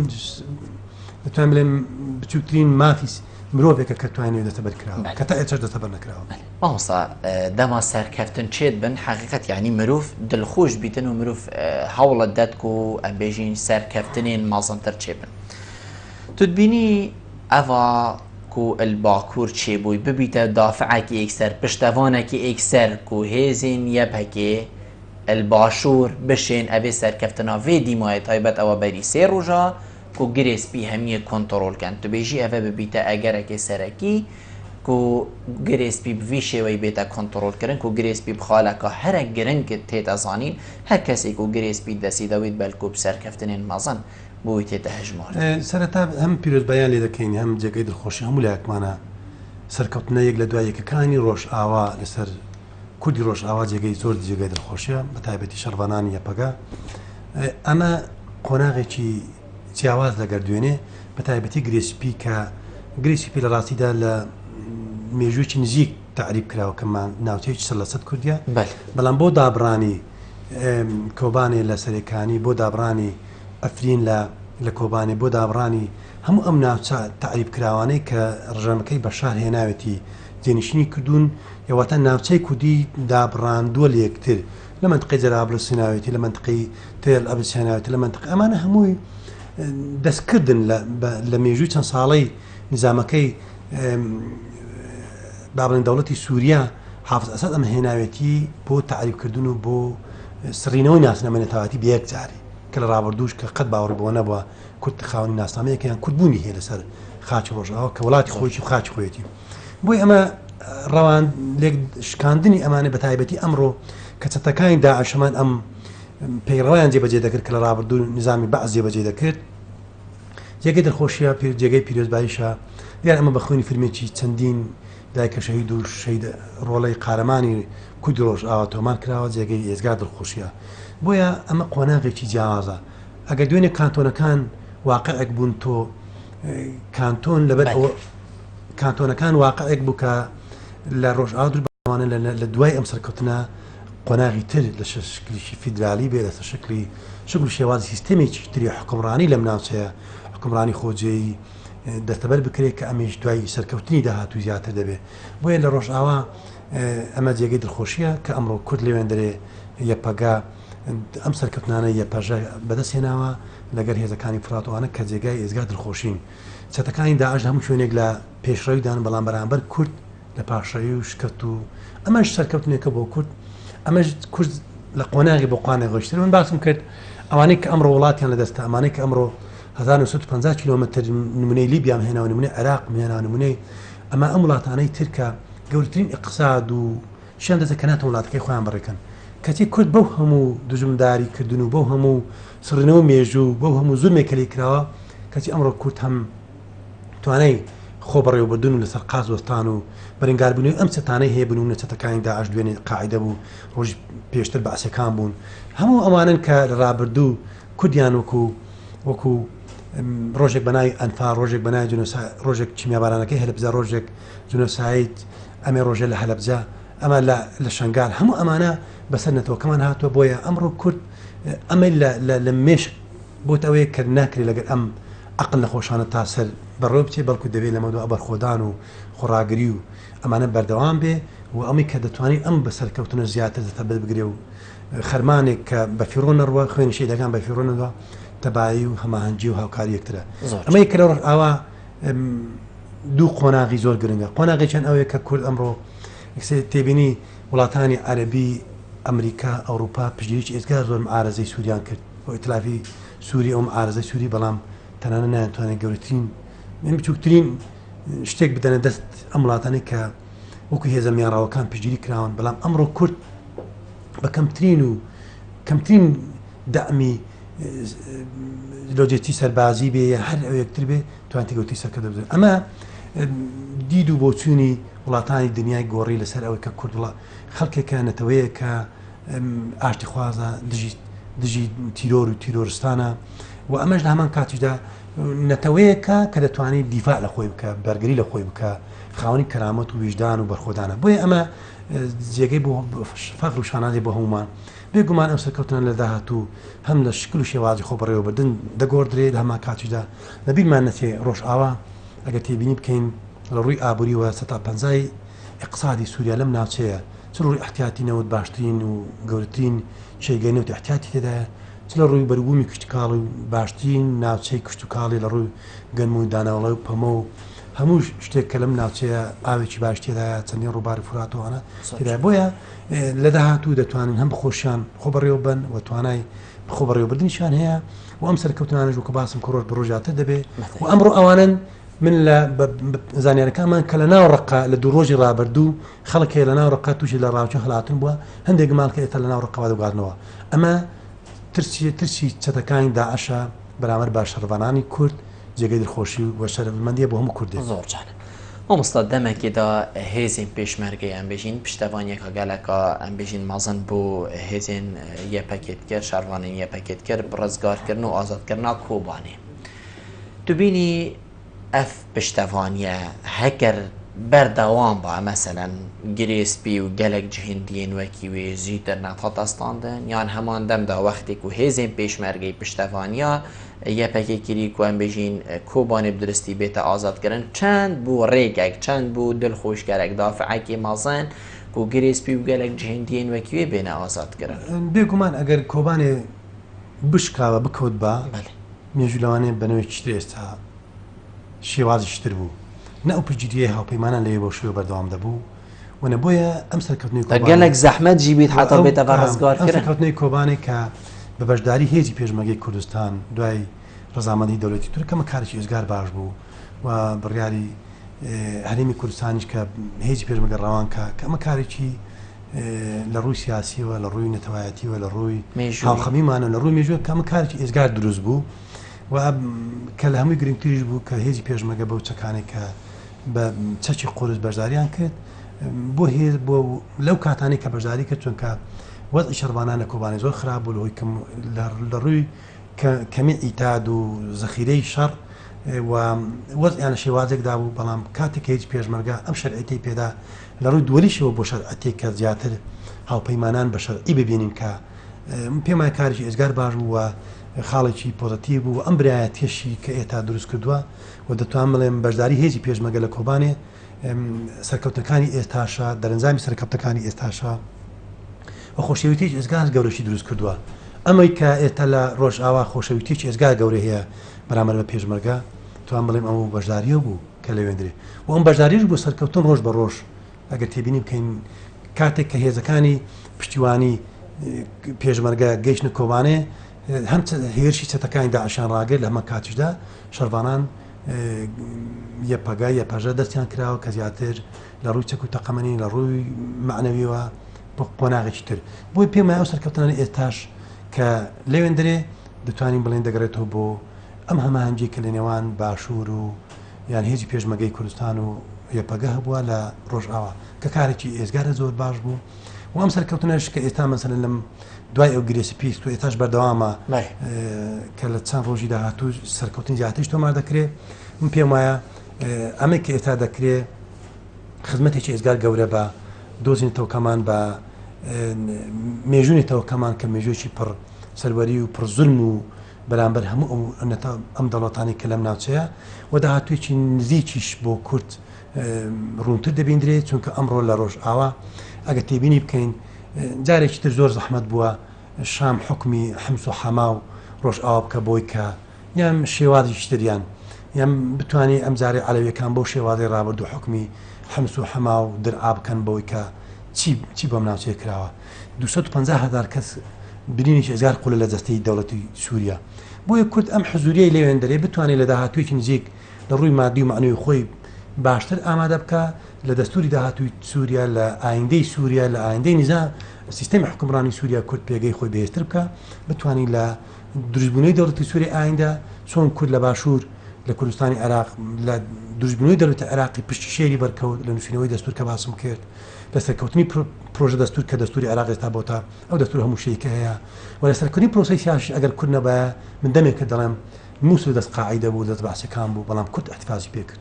دەتوانین بڵێم بچووکترین مافی مرۆڤێکە کە توانێت دەستەبەر کراوە کە تا ئێستاش دەستەبەر نەکراوە. مامۆستا دەما سەرکەفتن چێت بن حەقیقەت یانی مروف دلخوش بیتن و مروف هەوڵت دەت کو ئەم بێژین سەرکەفتنێن مەزنتر چێ بن تو دبینی ئەڤا کو ال باکور چێ بووی ببیتە دافعەکی ئێکسەر پشتەڤانەکی ئێکسەر کو هێزێن یەپەکێ ال باشور بشێن ئەڤێ سەرکەفتنا ڤێ دیمایە تایبەت ئەوە بەری سێ ڕوژا کو گرێ سپی هەمیە کۆنتڕۆل کەن تو بێژی ئەڤە ببیتە ئەگەرەکێ سەرەکی کو گرێ سپی بڤی شێوەی بێتە کۆنتڕۆل کرن کو گرێ سپی بخالەکا هەرە گرنگ تێتە زانین هەر کەسێ کو گرێ سپی دەسی دەویت بەلکو بسەرکەفتنێن مەزن بوی تێتە هەژمارد. سەرەتا هەم پیرۆزباییان لێ دەکەین هەم جێگەی دڵخۆشی هەموو لایەکمانە سەرکەوتنە یەک لە دوای یەکەکانی ڕۆژئاوا لەسەر کوردی ڕۆژئاوا جێگەی زۆر جێگەی دڵخۆشیە بە تایبەتی شەڕڤانانی یەپەگە ئەمە قۆناغێکی جیاواز لەگەر دوێنێ بە تایبەتی گرێ سپی کە گرێ سپی لە ڕاستیدا لە مێژوویەکی نزیک تەعریب کراوە کە ناوچەیەکی 100% کوردیە بەڵام بۆ دابڕانی کۆبانێ لە سەرێکانی بۆ دابڕانی ئەفرین لە لە کۆبانێ بۆ دابڕانی هەموو ئەم ناوچە تەعریب کراوانەی کە ڕژێمەکەی بەشار هێناوێتی جێنشینی کردوون یەواتە ناوچەی کوردی دابڕاندووە لە یەکتر لە مەنتقەی جەرابلس هێناوێتی لە مەنتقەی تێل ئەبس هێناوێتی لە مەنتقە ئەمانە هەمووی دەستکردن لە مێژووی چەند ساڵەی نیزامەکەی با بڵێن دەوڵەتی سووریا حافز ئەسەد ئەمە هێناوێتی بۆ تەعریبکردن و بۆ سڕینەوەی ناسنامەی نەتەوایەتی بە یەکجاری کە لە ڕابردووش کە قەت باوەڕی بەوە نەبووە کورد خاوەنی ناسنامەیەکە یان کورد بوونی هەیە لەسەر خاکی ڕۆژئاوا کە وڵاتی خۆیی و خاکی خۆیەتی بۆی ئەمە ڕەوان لێک شکاندنی ئەمانە بە تایبەتی ئەمڕۆ کە چەتەکانی داعشەمان ئەم پەیڕەویان جێبەجێ دەکرد کە لە ڕابردوو نظامی بەعس جێبەجێ دەکرد جێگەی دڵخۆشیە جێگەی پیرۆزباییشە دیار ئەمە بە خوێنی فرمێکی چەندین دایکە شەهید و شەهید ڕۆڵەی قارەمانی کوردی ڕۆژئاوا تۆمار کراوە جێگەی ئێجگار دڵخۆشیە بۆیە ئەمە قۆناغێکی جیاوازە ئەگەر دوێنێ کانتۆنەکان واقعێک بوون تۆ کانتۆن لەبەر ئەوە کانتۆنەکان واقعێک بوو کە لە ڕۆژئاوا دوور لە دوای ئەم سەرکەوتنە قۆناغی تر لە شکلیی فیدرالی بێ لەسەر شکلی شکل و شێوازی سیستەمێکی تری حکومڕانی لەم ناوچەیە حکومڕانی خۆجێی دەستەبەر بکرێت کە ئەمیش دوای سەرکەوتنی داهاتوو زیاتر دەبێت بۆیە لە ڕۆژئاوا ئەمە جێگەی دڵخۆشیە کە ئەمڕۆ کورد لەوێندەرێ یەپەگە ئەم سەرکەوتنانە یەپەژە بەدەست هێناوە لەگەر هێزەکانی فرات ئەوانە کە جێگای ئێزگار دڵخۆشین چەتەکانی داعش لە هەموو شوێنێک لە پێشڕەویدان بەڵام بەرامبەر کورد لە پاشڕەوی و شکەت و ئەمەش سەرکەوتنێکە بۆ کورد ئەمەش کورد لە قۆناغی بۆ قوانێ ڕۆیشتن من باسم کرد ئەوانەی کە ئەمڕۆ وڵاتیان لەدەستە ئەمانەی کە ئەمڕۆ 1950 کیلۆمەتر نمونەی لیبیام هێناوە نمونەی عێراقم هێناوە نمونەی ئەمە ئەم وڵاتانەی ترکە گەورترین ئیقتساد و شیان دەستە کە ناتوان وڵاتەکەی خۆیان بەڕێکەن کەچی کورد بەو هەموو دوژمنداری کردن و بەو هەموو سڕینەوە مێژوو بەو هەموو زولمێک کە لێی کراوە کەچی ئەمڕۆ کورد هەم توانای خۆ بەڕێوەبردن و لەسەر قاچ وەستان و بەرەنگاربوونەوەی ئەم چەتانەی هەیە بنوونە چەتەکانی داعش دوێنێ قاعیدە بوو ڕۆژی پێشتر بەعسیەکان بوون هەموو ئەوانەن کە لە ڕابردوو کوردیان وەکو وەکو ڕۆژێک بە ناوی ئەنفال ڕۆژێک بە ناوی جنۆسا ڕۆژێک کیمیابارانەکەی هەلەبجە ڕۆژێک جنۆساید ئەمێ ڕۆژێ لە هەلەبجە ئەمە لە لە شەنگال هەموو ئەمانە بەسەر نەتەوەکەمان هاتووە بۆیە ئەمڕۆ کورد ئەمەی لە لە لە مێشک بۆتە ئەوەیە کە ناکرێت لەگەر ئەم عەقڵ نەخۆشانە تا سەر بەڕێوە بچێ بەڵکو دەبێ لەمەودوا بەرخۆدان و خۆڕاگری و ئەمانە بەردەوام بێ و ئەمەی کە دەتوانین ئەم بەسەرکەوتنە زیاتر دەتەبت بگرێ و خەرمانێک کە بەفیڕۆ نەڕوا خوێنی شەهیدەکان بەفیڕۆ نەڕوا تەبایی و هەماهەنگی و هاوکاری یەکترە ئەمەی کە لە ڕۆژئاوا دوو قۆناغی زۆر گرنگە قۆناغێکیان ئەوەیە کە کورد ئەمڕۆ تێبینی وڵاتانی عەربی ئەمریکا ئەوروپا پشتگیریی ئێجگار زۆر معارەزەی سووریان کرد بۆ ئیتلافی سووری ئەو معارەزەی سووری بەڵام تەنانە نایانتوانێت گەورەترین من بچووکترین شتێک بدەنە دەست ئەم وڵاتانەی کە وەکو هێزە میانڕەوەکان پشتگیری کراون بەڵام ئەمڕۆ کورد بە کەمترین و کەمترین دەعمی لۆجستی سەربازی بێ یا هەر ئەوێکتر بێ توانتی گەوتی سەرکردە بزن ئەمە دید و بۆچوونی وڵاتانی دنیای گۆڕی لەسەر ئەوەی کە کورد وڵات خەڵکێکە نەتەوەیەکە ئاشتیخوازە دژی دژی تیرۆر و تیرۆرستانە و ئەمەش لە هەمان کاتیشدا نەتەوەیەکە کە دەتوانێت دیفاع لە خۆی بکە بەرگری لە خۆی بکە خاوەنی کەرامەت و ویژدان و بەرخۆدانە بۆیە ئەمە جێگەی بۆ فەخر و شانازی بۆ هەمومان بێگومان ئەم سەرکەوتنە لە داهاتوو هەم لە شکل و شێوازی خۆ بەڕێوەبردن دەگۆڕدرێ لە هەمان کاتیشدا لە بیرمان نەچێ ڕۆژئاوا ئەگەر تێبینی بکەین لە ڕووی ئابووریوە سەتا پەنجای ئیقتسادی سووریا لەم ناوچەیە چ ڕووی ئیحتیاتی نەوت باشترین و گەورەترین کێگەی نەوتی ئیحتیاتی تێدایە چ لە ڕووی بەروبوومی کشتوکاڵی و باشترین ناوچەی کشتوکاڵی لە ڕووی گەنم و دانەوەڵە و پەمە و هەموو شتێک کە لەم ناوچەیە ئاوێکی باش تێدایە چەندین ڕووباری فورات و ئەوانە تێدایە بۆیە لە داهاتوو دەتوانن هەم خۆشیان خۆ بەڕێوە بەن و توانای خۆ بەڕێوەبردنیشیان هەیە و ئەم سەرکەوتنانەش وەکو باسم کرد ڕۆژ بە ڕۆژ زیاتر دەبێ و ئەمڕۆ ئەوانن من لە زانیارەکانمان کە لە ناو ڕقە لە دوو ڕۆژی ڕابردوو خەڵک هەیە لە ناو ڕقە تووشی لە ڕاوچە هەڵاتن بووە هەندێک ماڵ کە ئێستا لە ناو ڕقەوە دەگوازنەوە ئەمە ترسی ترسی چەتەکانی داعشە بەرامبەر بە شەڕڤانانی کورد جێگەی دڵخۆشی و شەرەفمەندیە بۆ هەموو کوردێک. زۆر جوانە مامۆستا دەمەکێدا هێزێن پێشمەرگەی ئەم بێژین پشتەوانیەکە گەلەکە ئەم بێژین مەزن بۆ هێزێن یەپەکێت کرد شەڕڤانên یەپەکێت کرد ڕزگارکردن و ئازادکردنا کۆبانێ تو بینی ئەف پشتەوانیە هەکەر بەردەوام با مەسەلەن گرێ سپی و گەلەک جهێن دیێن وەکی وێ زیتر نەتاتە ستاندن یان هەمان دەمدا وەختێک و هێزێن پێشمەرگەی پشتەوانیا یەپەکێ کری کو ئەم بێژین کۆبانێ بدرستی بێتە ئازاد کردن چەند بوو ڕێکەک چەند بوو دڵخۆشکەرەک دافعەکی مەزن کو گرێ سپی و گەلەک جهێن دیێن وەکی وێ بێنە ئازاد کردن. بێگومان ئەگەر کۆبانێ بشکاوە بکەوت با مێژوو لەوانەیە بەنەوەیەکی تر ئێستا شێوازێکی تر بوو نە ئەو پشتگیریەی هاوپەیمانان لەوێ بەو شێوە بەردەوام دەبوو و نە بۆیە ئەم سەرکەوتنەی کۆبانێ گەلەک زەحمەت جی بیت حتا بێتە بە ڕزگار ئەم سەرکەوتنەی کۆبانێ کە بە بەشداری هێزی پێشمەرگەی کوردستان دوای ڕەزامەندی دەولەتی تورک ئەمە کارێکی ئێجگار باش بوو و بڕیاری هەرێمی کوردستانیش کە هێزی پێشمەرگە ڕەوان کە کە ئەمە کارێکی لە ڕووی سیاسیەوە لە ڕووی نەتەوایەتیەوە لە ڕووی هاوخەمیمانە لە ڕووی مێژووە کە ئەمە کارێکی ئێجگار دروست بوو و کە لە هەمووی گرنگتریش بوو کە هێزی پێشمەرگە بەو چەکانێک کە بە چەکی قورس بەشداریان کرد بۆ هێز بۆ لەو کاتانەی کە بەشداری کرد چونکە وەزعی شەڕڤانان لە کۆبانێ زۆر خراپ بوو لە هۆی کەم لە ڕووی کەمی عیتاد و زەخیرەی شەڕ و وەزعیان لە شێوازێکدا بوو بەڵام کاتێک کە هیچ پێشمەرگە ئەم شەرعیەتەی پێدا لە ڕووی دووەلیشەوە بۆ شەرعەتێک کە زیاتر هاوپەیمانان بە شەرعی ببینین کە من پێم وایە کارێکی ئێجگار باش بوو و خاڵێکی پۆزەتیڤ بوو و ئەم برایەتیەشی کە ئێتا دروست کردووە و دەتوانم بڵێم بەشداری هێزی پێشمەرگە لە کۆبانێ سەرکەوتنەکانی ئێستاشە دەرەنجامی سەرکەوتنەکانی ئێستاشە و خۆشەویستیی ئێجگار گەورەشی دروست کردووە ئەمەی کە ئێستا لە ڕۆژئاوا خۆشەویستیی ئێجگار گەورە هەیە بەرامبەر بە پێشمەرگە توان بڵێم ئەو بەشداریە بوو کە لەوێندرێ و ئەم بەشداریش بۆ سەرکەوتن ڕۆژ بە ڕۆژ ئەگەر تێبینی بکەین کاتێک کە هێزەکانی پشتیوانی پێشمەرگە گەیشتنە کۆبانێ هەم هێرشی چەتەکانی داعشیان ڕاگرت لە هەمان کاتیشدا شەڕڤانان یەپەگە یەپەژە دەستیان کراوە کە زیاتر لە ڕووی چەک و تەقەمەنی لە ڕووی مەعنەویەوە بۆ قۆناغێکی تر بۆی پێم وایە ئەو سەرکەوتنانە ئێستاش کە لەوێندرێ دەتوانین بڵێن دەگەڕێتەوە بۆ ئەم هەماهەنگی کە لە نێوان باشوور و یان هێزی پێشمەگەی کوردستان و یەپەگە هەبووە لە ڕۆژئاوا کە کارێکی ئێزگارە زۆر باش بوو و ئەم سەرکەوتنەش کە ئێستا مەسەلەن لەم دوای ئەو گرێ سپی و ئێستاش بەردەوامە کە لە چەند ڕۆژی داهاتوو سەرکەوتن زیاتریش تۆمار دەکرێ من پێم وایە ئەمەی کە ئێستا دەکرێ خزمەتێکی ئێزگار گەورە بە دۆزی نەتەوەکەمان بە مێژووی نەتەوەکەمان کە مێژوویەکی پڕ سەروەری و پڕ زولم و بەرامبەر هەموو ئەو ئەم دەوڵەتانەی کە لەم ناوچەیە و داهاتوویەکی نزیکیش بۆ کورد ڕوونتر دەبیندرێت چونکە ئەمڕۆ لە ڕۆژئاوا ئەگەر تێبینی بکەین جارێکی تر زۆر زەحمەت بووە شام حکومی حمس و حەما و ڕۆژئاوا بکە بۆی کە یان شێوازێکی تریان یان بتانی ئەم جارێ عەلەویەکان بەو شێوازەی ڕابردوو حکومی حمس و حەما و درعا بکەن بەوەی کە چی چی بەم ناوچەیە کراوە 250 هزار کەس برینێکی ئێجگار قولە لە جەستەی دەوڵەتی سووریا بۆیە کورد ئەم حزوریەی لەوێندەرێ بتوانێت لە داهاتوویەکی نزیک لە ڕووی مادی و مەعنەوی خۆی باشتر ئامادە بکا لە دەستوری داهاتووی سووریا لە ئایندەی سووریا لە ئایندەی نیزام سیستەمی حوکمڕانی سووریا کورد پێگەی خۆی بەهێزتر بکا بتوانین لە دروستبوونەوەی دەوڵەتی سووریای ئایندە چۆن کورد لە باشوور لە کوردستانی عێراق لە دروستبوونەوەی دەوڵەتی عێراقی پشتی شێری بەرکەوت لە نووسینەوەی دەستوور کە باسم کرد لە سەرکەوتنی پرۆژە دەستوور کە دەستوری عێراق ئێستا بۆتە ئەو دەستور هەموو شتێکی کە هەیە و لە سەرکەوتنی پرۆسەی سیاسیش ئەگەر کورد نەبایە من دەمێکە دەڵێم موسل دەست قاعیدە بوو دەست بەعسیەکان بوو بەڵام کورد ئیحتفازی پێ کرد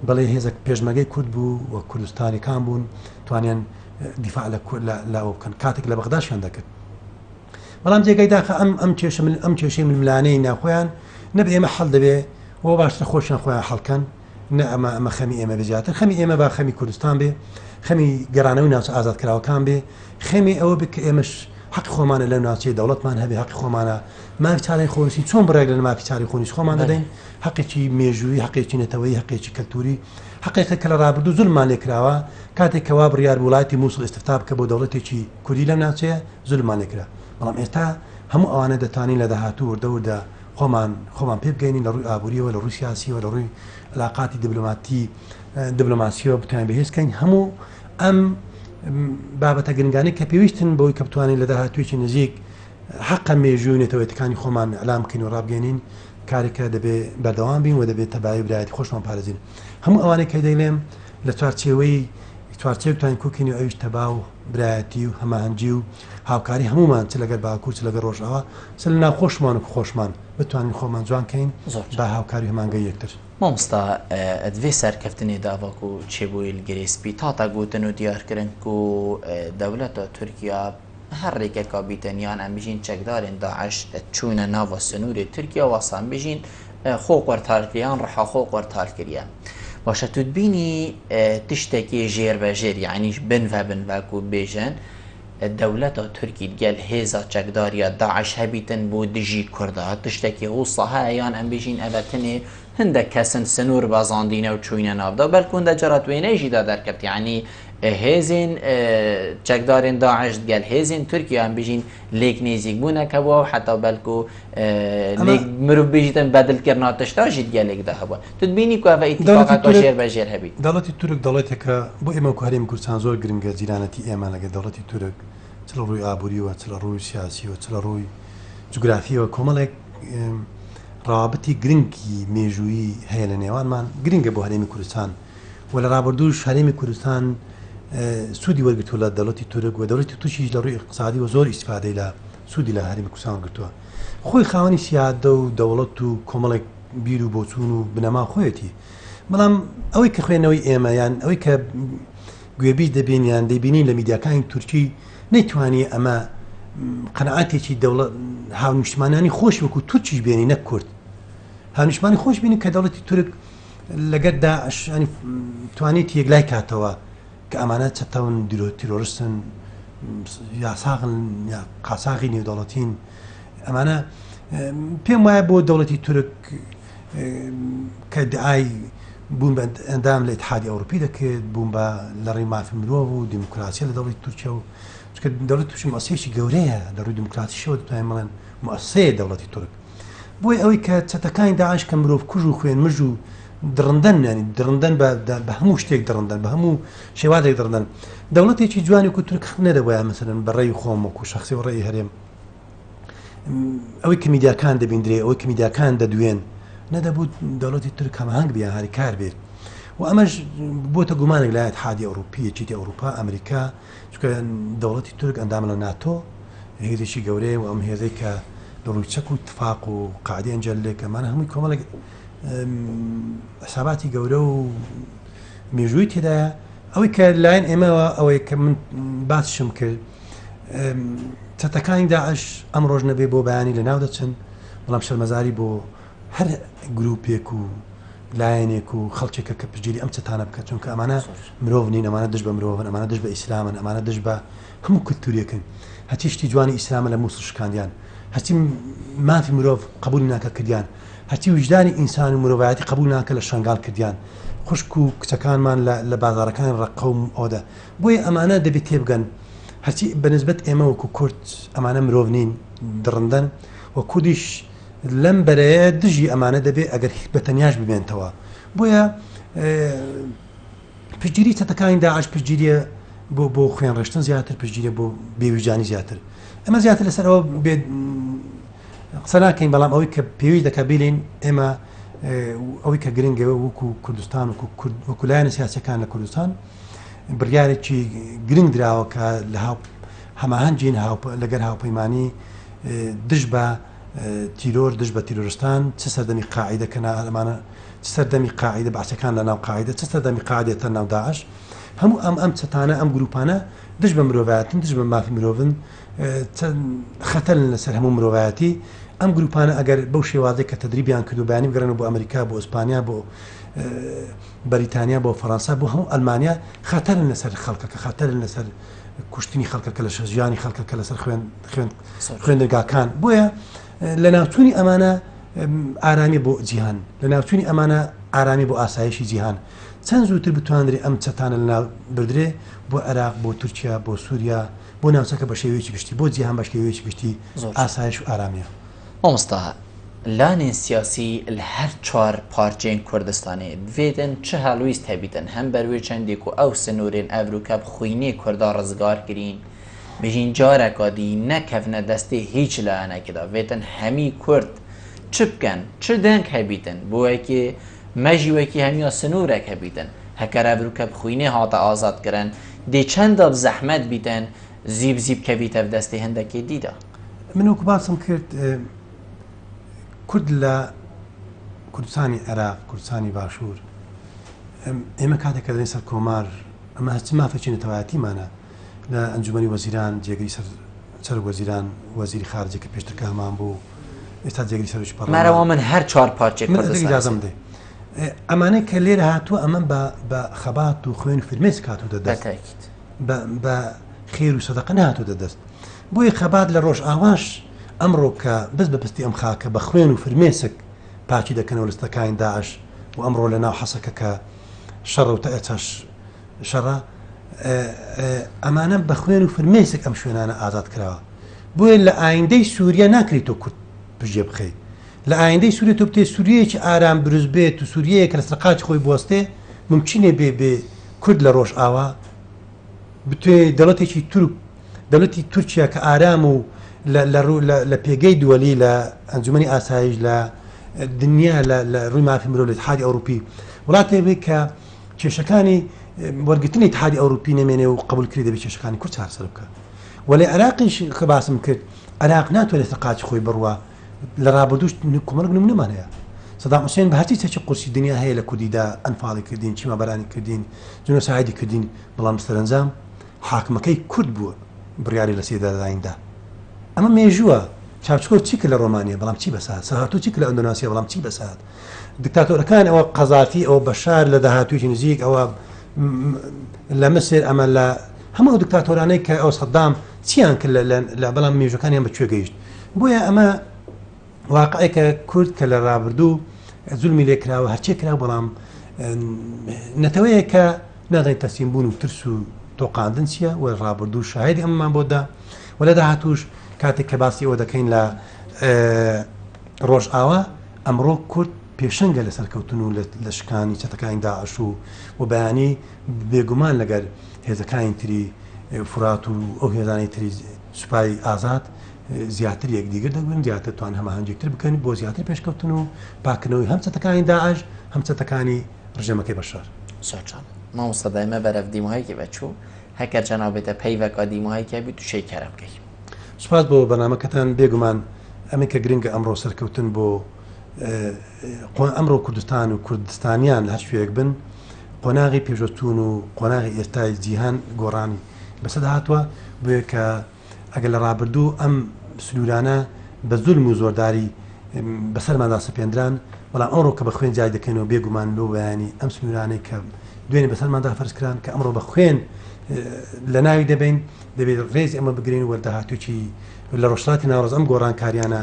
بەڵێ هێزە پێشمەرگەی کورد بوو و کوردستانیەکان بوون توانیان دیفاع لە لە ئەوە بکەن کاتێک لە بەغداشیان دەکرد بەڵام جێگای داخە ئەم ئەم کێشە من ئەم کێشەی ململانێی ناخۆیان نەب ئێمە حەل دەبێ و باشتر خۆشیان خۆیان حەڵکەن نە ئەمە ئەمە خەمی ئێمە بێ زیاتر خەمی ئێمە با خەمی کوردستان بێ خەمی گەڕانەوەی ناوچە ئازادکراوەکان بێ خەمی ئەوە بێ کە ئێمەش حەقی خۆمانە لەو ناوچەیە دەوڵەتمان هەبێ حەقی خۆمانە مافی چارەی خۆنووسین چۆن بڕێک لە مافی چارەی خۆنووسی خۆمان دەدەین حەقێکی مێژووی حەقێکی نەتەوەیی حەقێکی کەلتوری حەقێکە کە لە ڕابردوو زولمان لێ کراوە کاتێک کە وا بڕیار بوو وڵاتی مووسڵ ئیستفتا بکە بۆ دەوڵەتێکی کوردی لەم ناوچەیە زولمان لێ کرا بەڵام ئێستا هەموو ئەوانە دەتوانین لە داهاتوو وردە وردە خۆمان خۆمان پێ بگەینین لە ڕووی ئابووریەوە لە ڕووی سیاسیەوە لە ڕووی علاقاتی دیبلۆماتی دیبلۆماسیەوە بتوانین بەهێز کەین هەموو ئەم بابەتە گرنگانەی کە پێویستن بۆی کە بتوانین لە داهاتوویەکی نزیک حەقە مێژووی نەتەوەیەتەکانی خۆمان ئیعلام بکەین و ڕابگەێنین کارێکە دەبێ بەردەوام بین و دەبێت تەبایی برایەتی خۆشمان پارێزین هەموو ئەوانەی کە دەیڵێم لە چوارچێوەی چوارچێوتان کوکین و ئەویش تەبا و برایەتی و هەماهەنگی و هاوکاری هەمومان چ لەگەر باکوور چ لەگەر ڕۆژئاوا چ لە ناو خۆشمان و خۆشمان بتوانین خۆمان جوان کەین بە هاوکاری هەمانگەی یەکتر. مامۆستا di vê serkeftinê de ava ku çêbûyî li Girê Spî tata gotin û diyar kirin ku dewleta Tirkiya her rêkeka bîtin yan em bijîn çekdarên DAIŞ çûne nava sinûrê Tirkiya wasa em bijîn xwe qurtar kiriye yan riha xwe qurtar kiriye. Başe tu dibînî tiştekê jêr ve jêr yanî bin ve bin ve ku bêjin dewleta Tirkî digel hêza çekdariya DAIŞ hebîtin bo dijî Kurda tiştekê wisa heye yan em bijîn eve tenê Hindek kesin sinûr bezandîne û çûyîne nav de belkû hinde cara wêneyê jî de derkeft yanî hêzên çekdarên DAIŞ digel hêzên Tirkiye em bijîn lêk nêzîkbûnek hebû û heta belkû lêk mirov bijîtin bedilkirina tişta jî digelêk de hebû. Tu dibînî ku ev îtîfaqeke jêr be jêr hebî. Dewletî Turk dewleteke bo ئێمە وەکو هەرێمی کوردستان زۆر گرنگە جیرانەتی ئێمە لەگەل دەوڵەتی تورک چ لە ڕووی ئابووریەوە چ لە ڕووی سیاسیەوە چ لە ڕووی جوگرافیەوە کۆمەڵێک ڕەوابتی گرنگی مێژوویی هەیە لە نێوانمان گرنگە بۆ هەرێمی کوردستان و لە ڕابردووش هەرێمی کوردستان سوودی وەرگتووە لە دەوڵەتی تورک و دەوڵەتی تورکیش لە ڕووی ئیقتسادی و زۆر ئیسفادەی لە سوودی لە هەرێمی کوردستان وەرگرتووە خۆی خاوەنی سیادە و دەوڵەت و کۆمەڵێک بیر و بۆچوون و بنەما خۆیەتی بەڵام ئەوەی کە خوێندنەوەی ئێمە یان ئەوەی کە گوێبیست دەبین یان دەیبینین لە میدیاکانی تورکی نەیتوانی ئەمە قەناعەتێکی دەوڵەت هاونیشتمانانی خۆش وەکو تورکیش بێنی نەک کورد هاونیشتمانی خۆش بینی کە دەوڵەتی تورک لەگەر داعش ینی توانیت یەکلای کاتەوە کە ئەمانە چەتەون درۆ تیرۆرستن یاساغن یا قاساغی نێودەوڵەتین ئەمانە پێم وایە بۆ دەوڵەتی تورک کە دعای بوون بە ئەندام لە ئیتحادی ئەوروپی دەکرد بوون بە لە ڕێی مافی مرۆڤ و دیموکراسی لە دەوڵەتی تورکیا و چونکە دەوڵەتی تورکی موسسەیەکی گەورەیە لە ڕووی دیموکراسیشەوە دەتوانین بڵێن موسسەیە دەوڵەتی تورک بۆیە ئەوەی کە چەتەکانی داعش کە مرۆڤ کوژ و خوێن مژ و دڕندەن ینی دڕندەن بە هەموو شتێک دڕندەن بە هەموو شێوازێک دڕندەن دەوڵەتێکی جوانی وەکو تورک نەدەبوایە مەسەلەن بە ڕێی خۆم وەکو شخصی و ڕێی هەرێم ئەوەی کە میدیاکان دەبیندرێ ئەوەی کە میدیاکان دەدوێن نەدەبوو دەوڵەتی تورک هەماهەنگ بێ یان هاریکار بێت و ئەمەش بۆتە گومانێک لای ئیتحادی ئەوروپی، یەکێتی ئەوروپا، ئەمریکا، چونکە دەوڵەتی تورک ئەندامە لە ناتۆ، هێزێکی گەورەیە و ئەم هێزەی کە لە ڕووی چەک و تفاق و قاعدەی ئەنجەلێک ئەمانە هەمووی کۆمەڵێک حساباتی گەورە و مێژووی تێدایە. ئەوەی کە لایەن ئێمەوە ئەوەی کە من باسیشم کرد چەتەکانی داعش ئەمڕۆژ نەبێ بۆ بەیانی لە ناو دەچن، بەڵام شەرمەزاری بۆ هەر گروپێک و لایەنێک و خەڵکێکە کە پشتگیری ئەم چەتانە بکات، چونکە ئەمانە مرۆڤ نین، ئەمانە دژ بە مرۆڤن، ئەمانە دژ بە ئیسلامن، ئەمانە دژ بە هەموو کولتوورێکن. هەرچی شتی جوانی ئیسلامە لە مووسڵ شکاندیان، هەرچی مافی مرۆڤ قبولی ناکە کردیان، هەرچی ویژدانی ئینسان و مرۆڤایەتی قبول ناکە لە شەنگال کردیان، خوشک و کچەکانمان لە بازاڕەکانی ڕەققە و ئەوەدا. بۆیە ئەمانە دەبێت تێبگەن هەرچی بە نسبەت ئێمە وەکو کورد ئەمانە مرۆڤ نین، دڕندەن و کوردیش لەم بەرەیە دژی ئەمانە دەبێت ئەگەر بە تەنیاش بمێنتەوە. بۆیە پشتگیری چەتەکانی داعش پشتگیریە بۆ بۆ خوێن ڕشتن زیاتر، پشتگیریە بۆ بێویژدانی زیاتر. ئەمە زیاتر لەسەر ئەوە بێ قسە ناکەین، بەڵام ئەوەی کە پێویست دەکات بیلین ئێمە ئەوەی کە گرنگە وەکو کوردستان وەکو کورد وەکو لایەنە سیاسەکان لە کوردستان بڕیارێکی گرنگ دراوە کە لە هەماهەنگین لەگەر هاوپەیمانی دژ بە تیرۆر دژ بە تیرۆرستان چ سەردەمی قاعیدە کە ئەمانە چ سەردەمی قاعیدە بەعسەکان لە ناو قاعیدە چ سەردەمی قاعدە تا ناو داعش هەموو ئەم ئەم چەتانە ئەم گروپانە دژ بە مرۆڤایەتن دژ بە مافی مرۆڤن خەتەرن لەسەر هەموو مرۆڤایەتی ئەم گروپانە ئەگەر بەو شێوازەی کە تەدریبیان کردو بەیانی بگەڕێنەوە بۆ ئەمریکا بۆ ئیسپانیا بۆ بەریتانیا بۆ فەرەنسا بۆ هەموو ئەلمانیا خەتەرن لەسەر خەڵکەکە خەتەرن لەسەر کوشتنی خەڵکەکە لە ژیانی خەڵکەکە لەسەر خوێن خوێن خوێندنگاکان بۆیە لە ناوچوونی ئەمانە ئارامی بۆ جیهان لە ناوچوونی ئەمانە ئارامی بۆ ئاسایشی جیهان چەند زووتر بتواندرێ ئەم چەتانە لەناو بردرێ بۆ عێراق بۆ تورکیا بۆ سووریا بۆ ناوچەکە بە شێوەیەکی گشتی بۆ جیهان بە شێوەیەکی گشتی ئاسایش و ئارامیە. مامۆستا لانێن سیاسی لە هەر چوار پارچەێن کوردستانێ دڤێتن چ هەڵویست هەبیتن هەم بەر وێ چەندێ کو ئەو سنوورێن ئەڤروکە ب خوینێ کوردا ڕزگار کرین بژین جارەکا دی نەکەڤنە دەستێ هیچ لایەنەکێدا ڤێتن هەمی کورد چ بکەن چ دەنگ هەبیتن بۆ یەکێ مەژی وەکی هەمیا سنوورەک هەبیتن هەکەر ئەڤروکە ب خوینێ هاتە ئازاد کرن دێ چەندا ب زەحمەت بیتن زیب زیب کەڤیتە ڤ دەستێ هندەکێ دیدا. من وەکو باسم کرد کورد لە کوردستانی عێراق، کوردستانی باشوور، ئێمە کاتێک کە دەڵێین سەرکۆمار، ئەمە هەرچ مافێکی نەتەوایەتیمانە لە ئەنجومەنی وەزیران، جێگری سەر سەرۆک وەزیران، وەزیری خارجە کە پێشتر کە هەمان بوو، ئێستا جێگری سەرۆکی پەڕلەمان. مەرەوە من هەر چوار پارچەی من ئەگەر ئیجازەم بدەی ئەمانەی کە لێرە هاتووە ئەمە بە بە خەبات و خوێن و فرمێسک هاتووتە دەست. بەتاکید. بە بە خێر و سەدەقە نەهاتووتە دەست. بۆیە خەبات لە ڕۆژئاواش ئەمڕۆ کە بەس بە پستی ئەم خاکە بە خوێن و فرمێسک پاکی دەکەنەوە لە ستەکانی داعش و ئەمڕۆ لە ناو حەسەکە کە شەڕە و تا ئێستاش شەڕە ئەمانە بە خوێن و فرمێسک ئەم شوێنانە ئازاد کراوە بۆیە لە ئایندەی سووریا ناکرێت تۆ کورد پشتگوێ بخەیت لە ئایندەی سووریا تۆ بتێ سووریەیەکی ئارام دروست بێت و سووریەیەک لەسەر قاچی خۆی بوەستێ ممکنێ بێ بێ کورد لە ڕۆژئاوا بتوێ دەوڵەتێکی تورک دەولەتی تورکیا کە ئارام و لە پێگەی دووەلی لە ئەنجومەنی ئاسایش لە دنیا لە ڕووی مافی مرۆڤ لە ئیتحادی ئەوروپی وڵاتێک بێت کە کێشەکانی وەرگرتنی ئیتحادی ئەوروپی نەمێنێ و قبول کرێ دەبێت کێشەکانی کورد چارەسەر بکە و لە عێراقیش کە باسم کرد عێراق ناتوانێت سەر قاچی خۆی بڕوا لە ڕابردووش کۆمەڵێک نمونەمان هەیە سەدام حوسێن بە هەرچی چەکی قورسی دنیا هەیە لە کوردیدا ئەنفاڵی کردین چیمابەرانی کردین جنۆسایدی کردین بەڵام سەرەنجام حاکمەکەی کورد بووە بڕیاری لە سێدارەداین دا. ئەمە مێژووە. چاوچکۆ چی کرد لە ڕۆمانیا بەڵام چی بەسە هات؟ سەهاتۆ چی کرد لە ئەندۆناسیا بەڵام چی بەسە هات؟ دکتاتۆرەکان ئەوە قەزافی ئەوە بەشار لە داهاتوویەکی نزیک ئەوە لە مسر ئەمە لە هەموو ئەو دکتاتۆرانەی کە ئەو سەدام چیان کرد لە بەڵام مێژوەکانیان بە کوێ گەیشت؟ بۆیە ئەمە واقعێکە کورد کە لە ڕابردوو زولمی لێ کراوە هەرچێ کرا بەڵام نەتەوەیەکە نازانین تەسلیم بوون و ترس و تۆقاندن چییە و ڕابردوو شاهدی ئەمەمان بۆ دا و لە داهاتووش کاتێک کە باسی ئەوە دەکەین لە ڕۆژئاوا ئەمڕۆ کورد پێشەنگە لە سەرکەوتن و لە شکانی چەتەکانی داعش و و بەیانی بێگومان لەگەر هێزەکانی تری فرات و ئەو هێزانەی تری سوپای ئازاد. زیاتر یەکدیگر دەبن، زیاتر توان هەماهەنگیتر بکەن بۆ زیاتر پێشکەوتن و پاککردنەوەی هەم چەتەکانی داعش هەم چەتەکانی ڕژێمەکەی بەشار. زۆر جوان مامۆستا دایمە بەرەڤ دیموهایکی ڤە چوو هەکەر جەنابێتە پەیڤەکا دیموهایکە بی تو شەی کەرەم کەی. سوپاس بۆ بەرنامەکەتان بێگومان ئەمەی کە گرنگە ئەمڕۆ سەرکەوتن بۆ ئەمڕۆ کوردستان و کوردستانیان لە هەر شوێک بن قۆناغی پێشوەچوون و قۆناغی ئێستای جیهان گۆڕانی بەسەدا هاتووە بۆیە کە ئەگەر لە ڕابردوو ئەم سنوورانە بە زولم و زۆرداری بەسەرماندا سەپێندران، بەڵام ئەمڕۆ کە بە خوێن جیای دەکەینەوە بێگومان لۆ بەیانی ئەم سنوورانەی کە دوێنێ بەسەرماندا فەرز کران کە ئەمڕۆ بە خوێن لە ناوی دەبەین دەبێت ڕێزی ئەمە بگرین و داهاتووی لە ڕۆژهەڵاتی ناوەڕاست ئەم گۆڕانکاریانە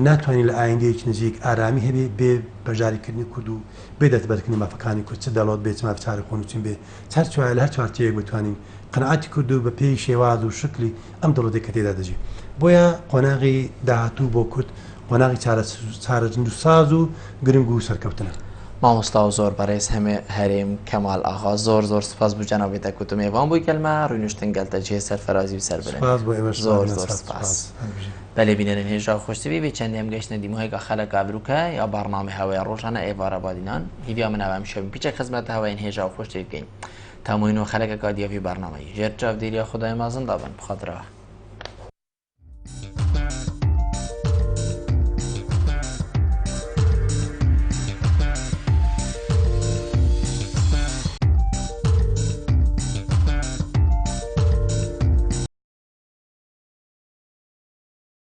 ناتوانین لە ئایندەیەکی نزیک ئارامی هەبێ بێ بەشداریکردنی کورد و بێ دەستبەرکردنی مافەکانی کورد چ دەڵۆت بێ چ مافی چارەخۆنووسین بێ چ هەر چوایە لە هەر چوارچێوەیەک بتوانین قەناعەتی کورد و بە پێی شێواز و شکلی ئەم دەوڵەتەی کە تێیدا دەژی. بۆیە قۆناغی داهاتوو بۆ کورد قۆناغی چارەنووسساز و گرنگ و سەرکەوتنە. مامۆستا و زۆر بەڕێز هەمێ هەرێم کەمال ئاغا زۆر زۆر سپاس بو جەنابی تە کو تو مێوان بووی گەل مە ڕوینشتن گەل تە جێ سەرفەرازی و سەربلند سپاس بۆ ئێوەش زۆر زۆر سپاس. بەلێ بینەرێن هێژا و خۆشتەوی بێ چەندێ ئەم گەیشتنە دیموهێگا خەلەکا ئەڤروکە یا بەڕنامەێ هەوەیا ڕۆژانە ئێڤارە بادینان هیڤیا من ئەوە ئەمشەو پیچەک خزمەتە هەوەین هێژا و خۆشتەوی بکەین. تا موین و خەلەکەکا دیاڤی بەرنامەی ژێر چاڤدێریا خودای مەزن دا بن بخاترا.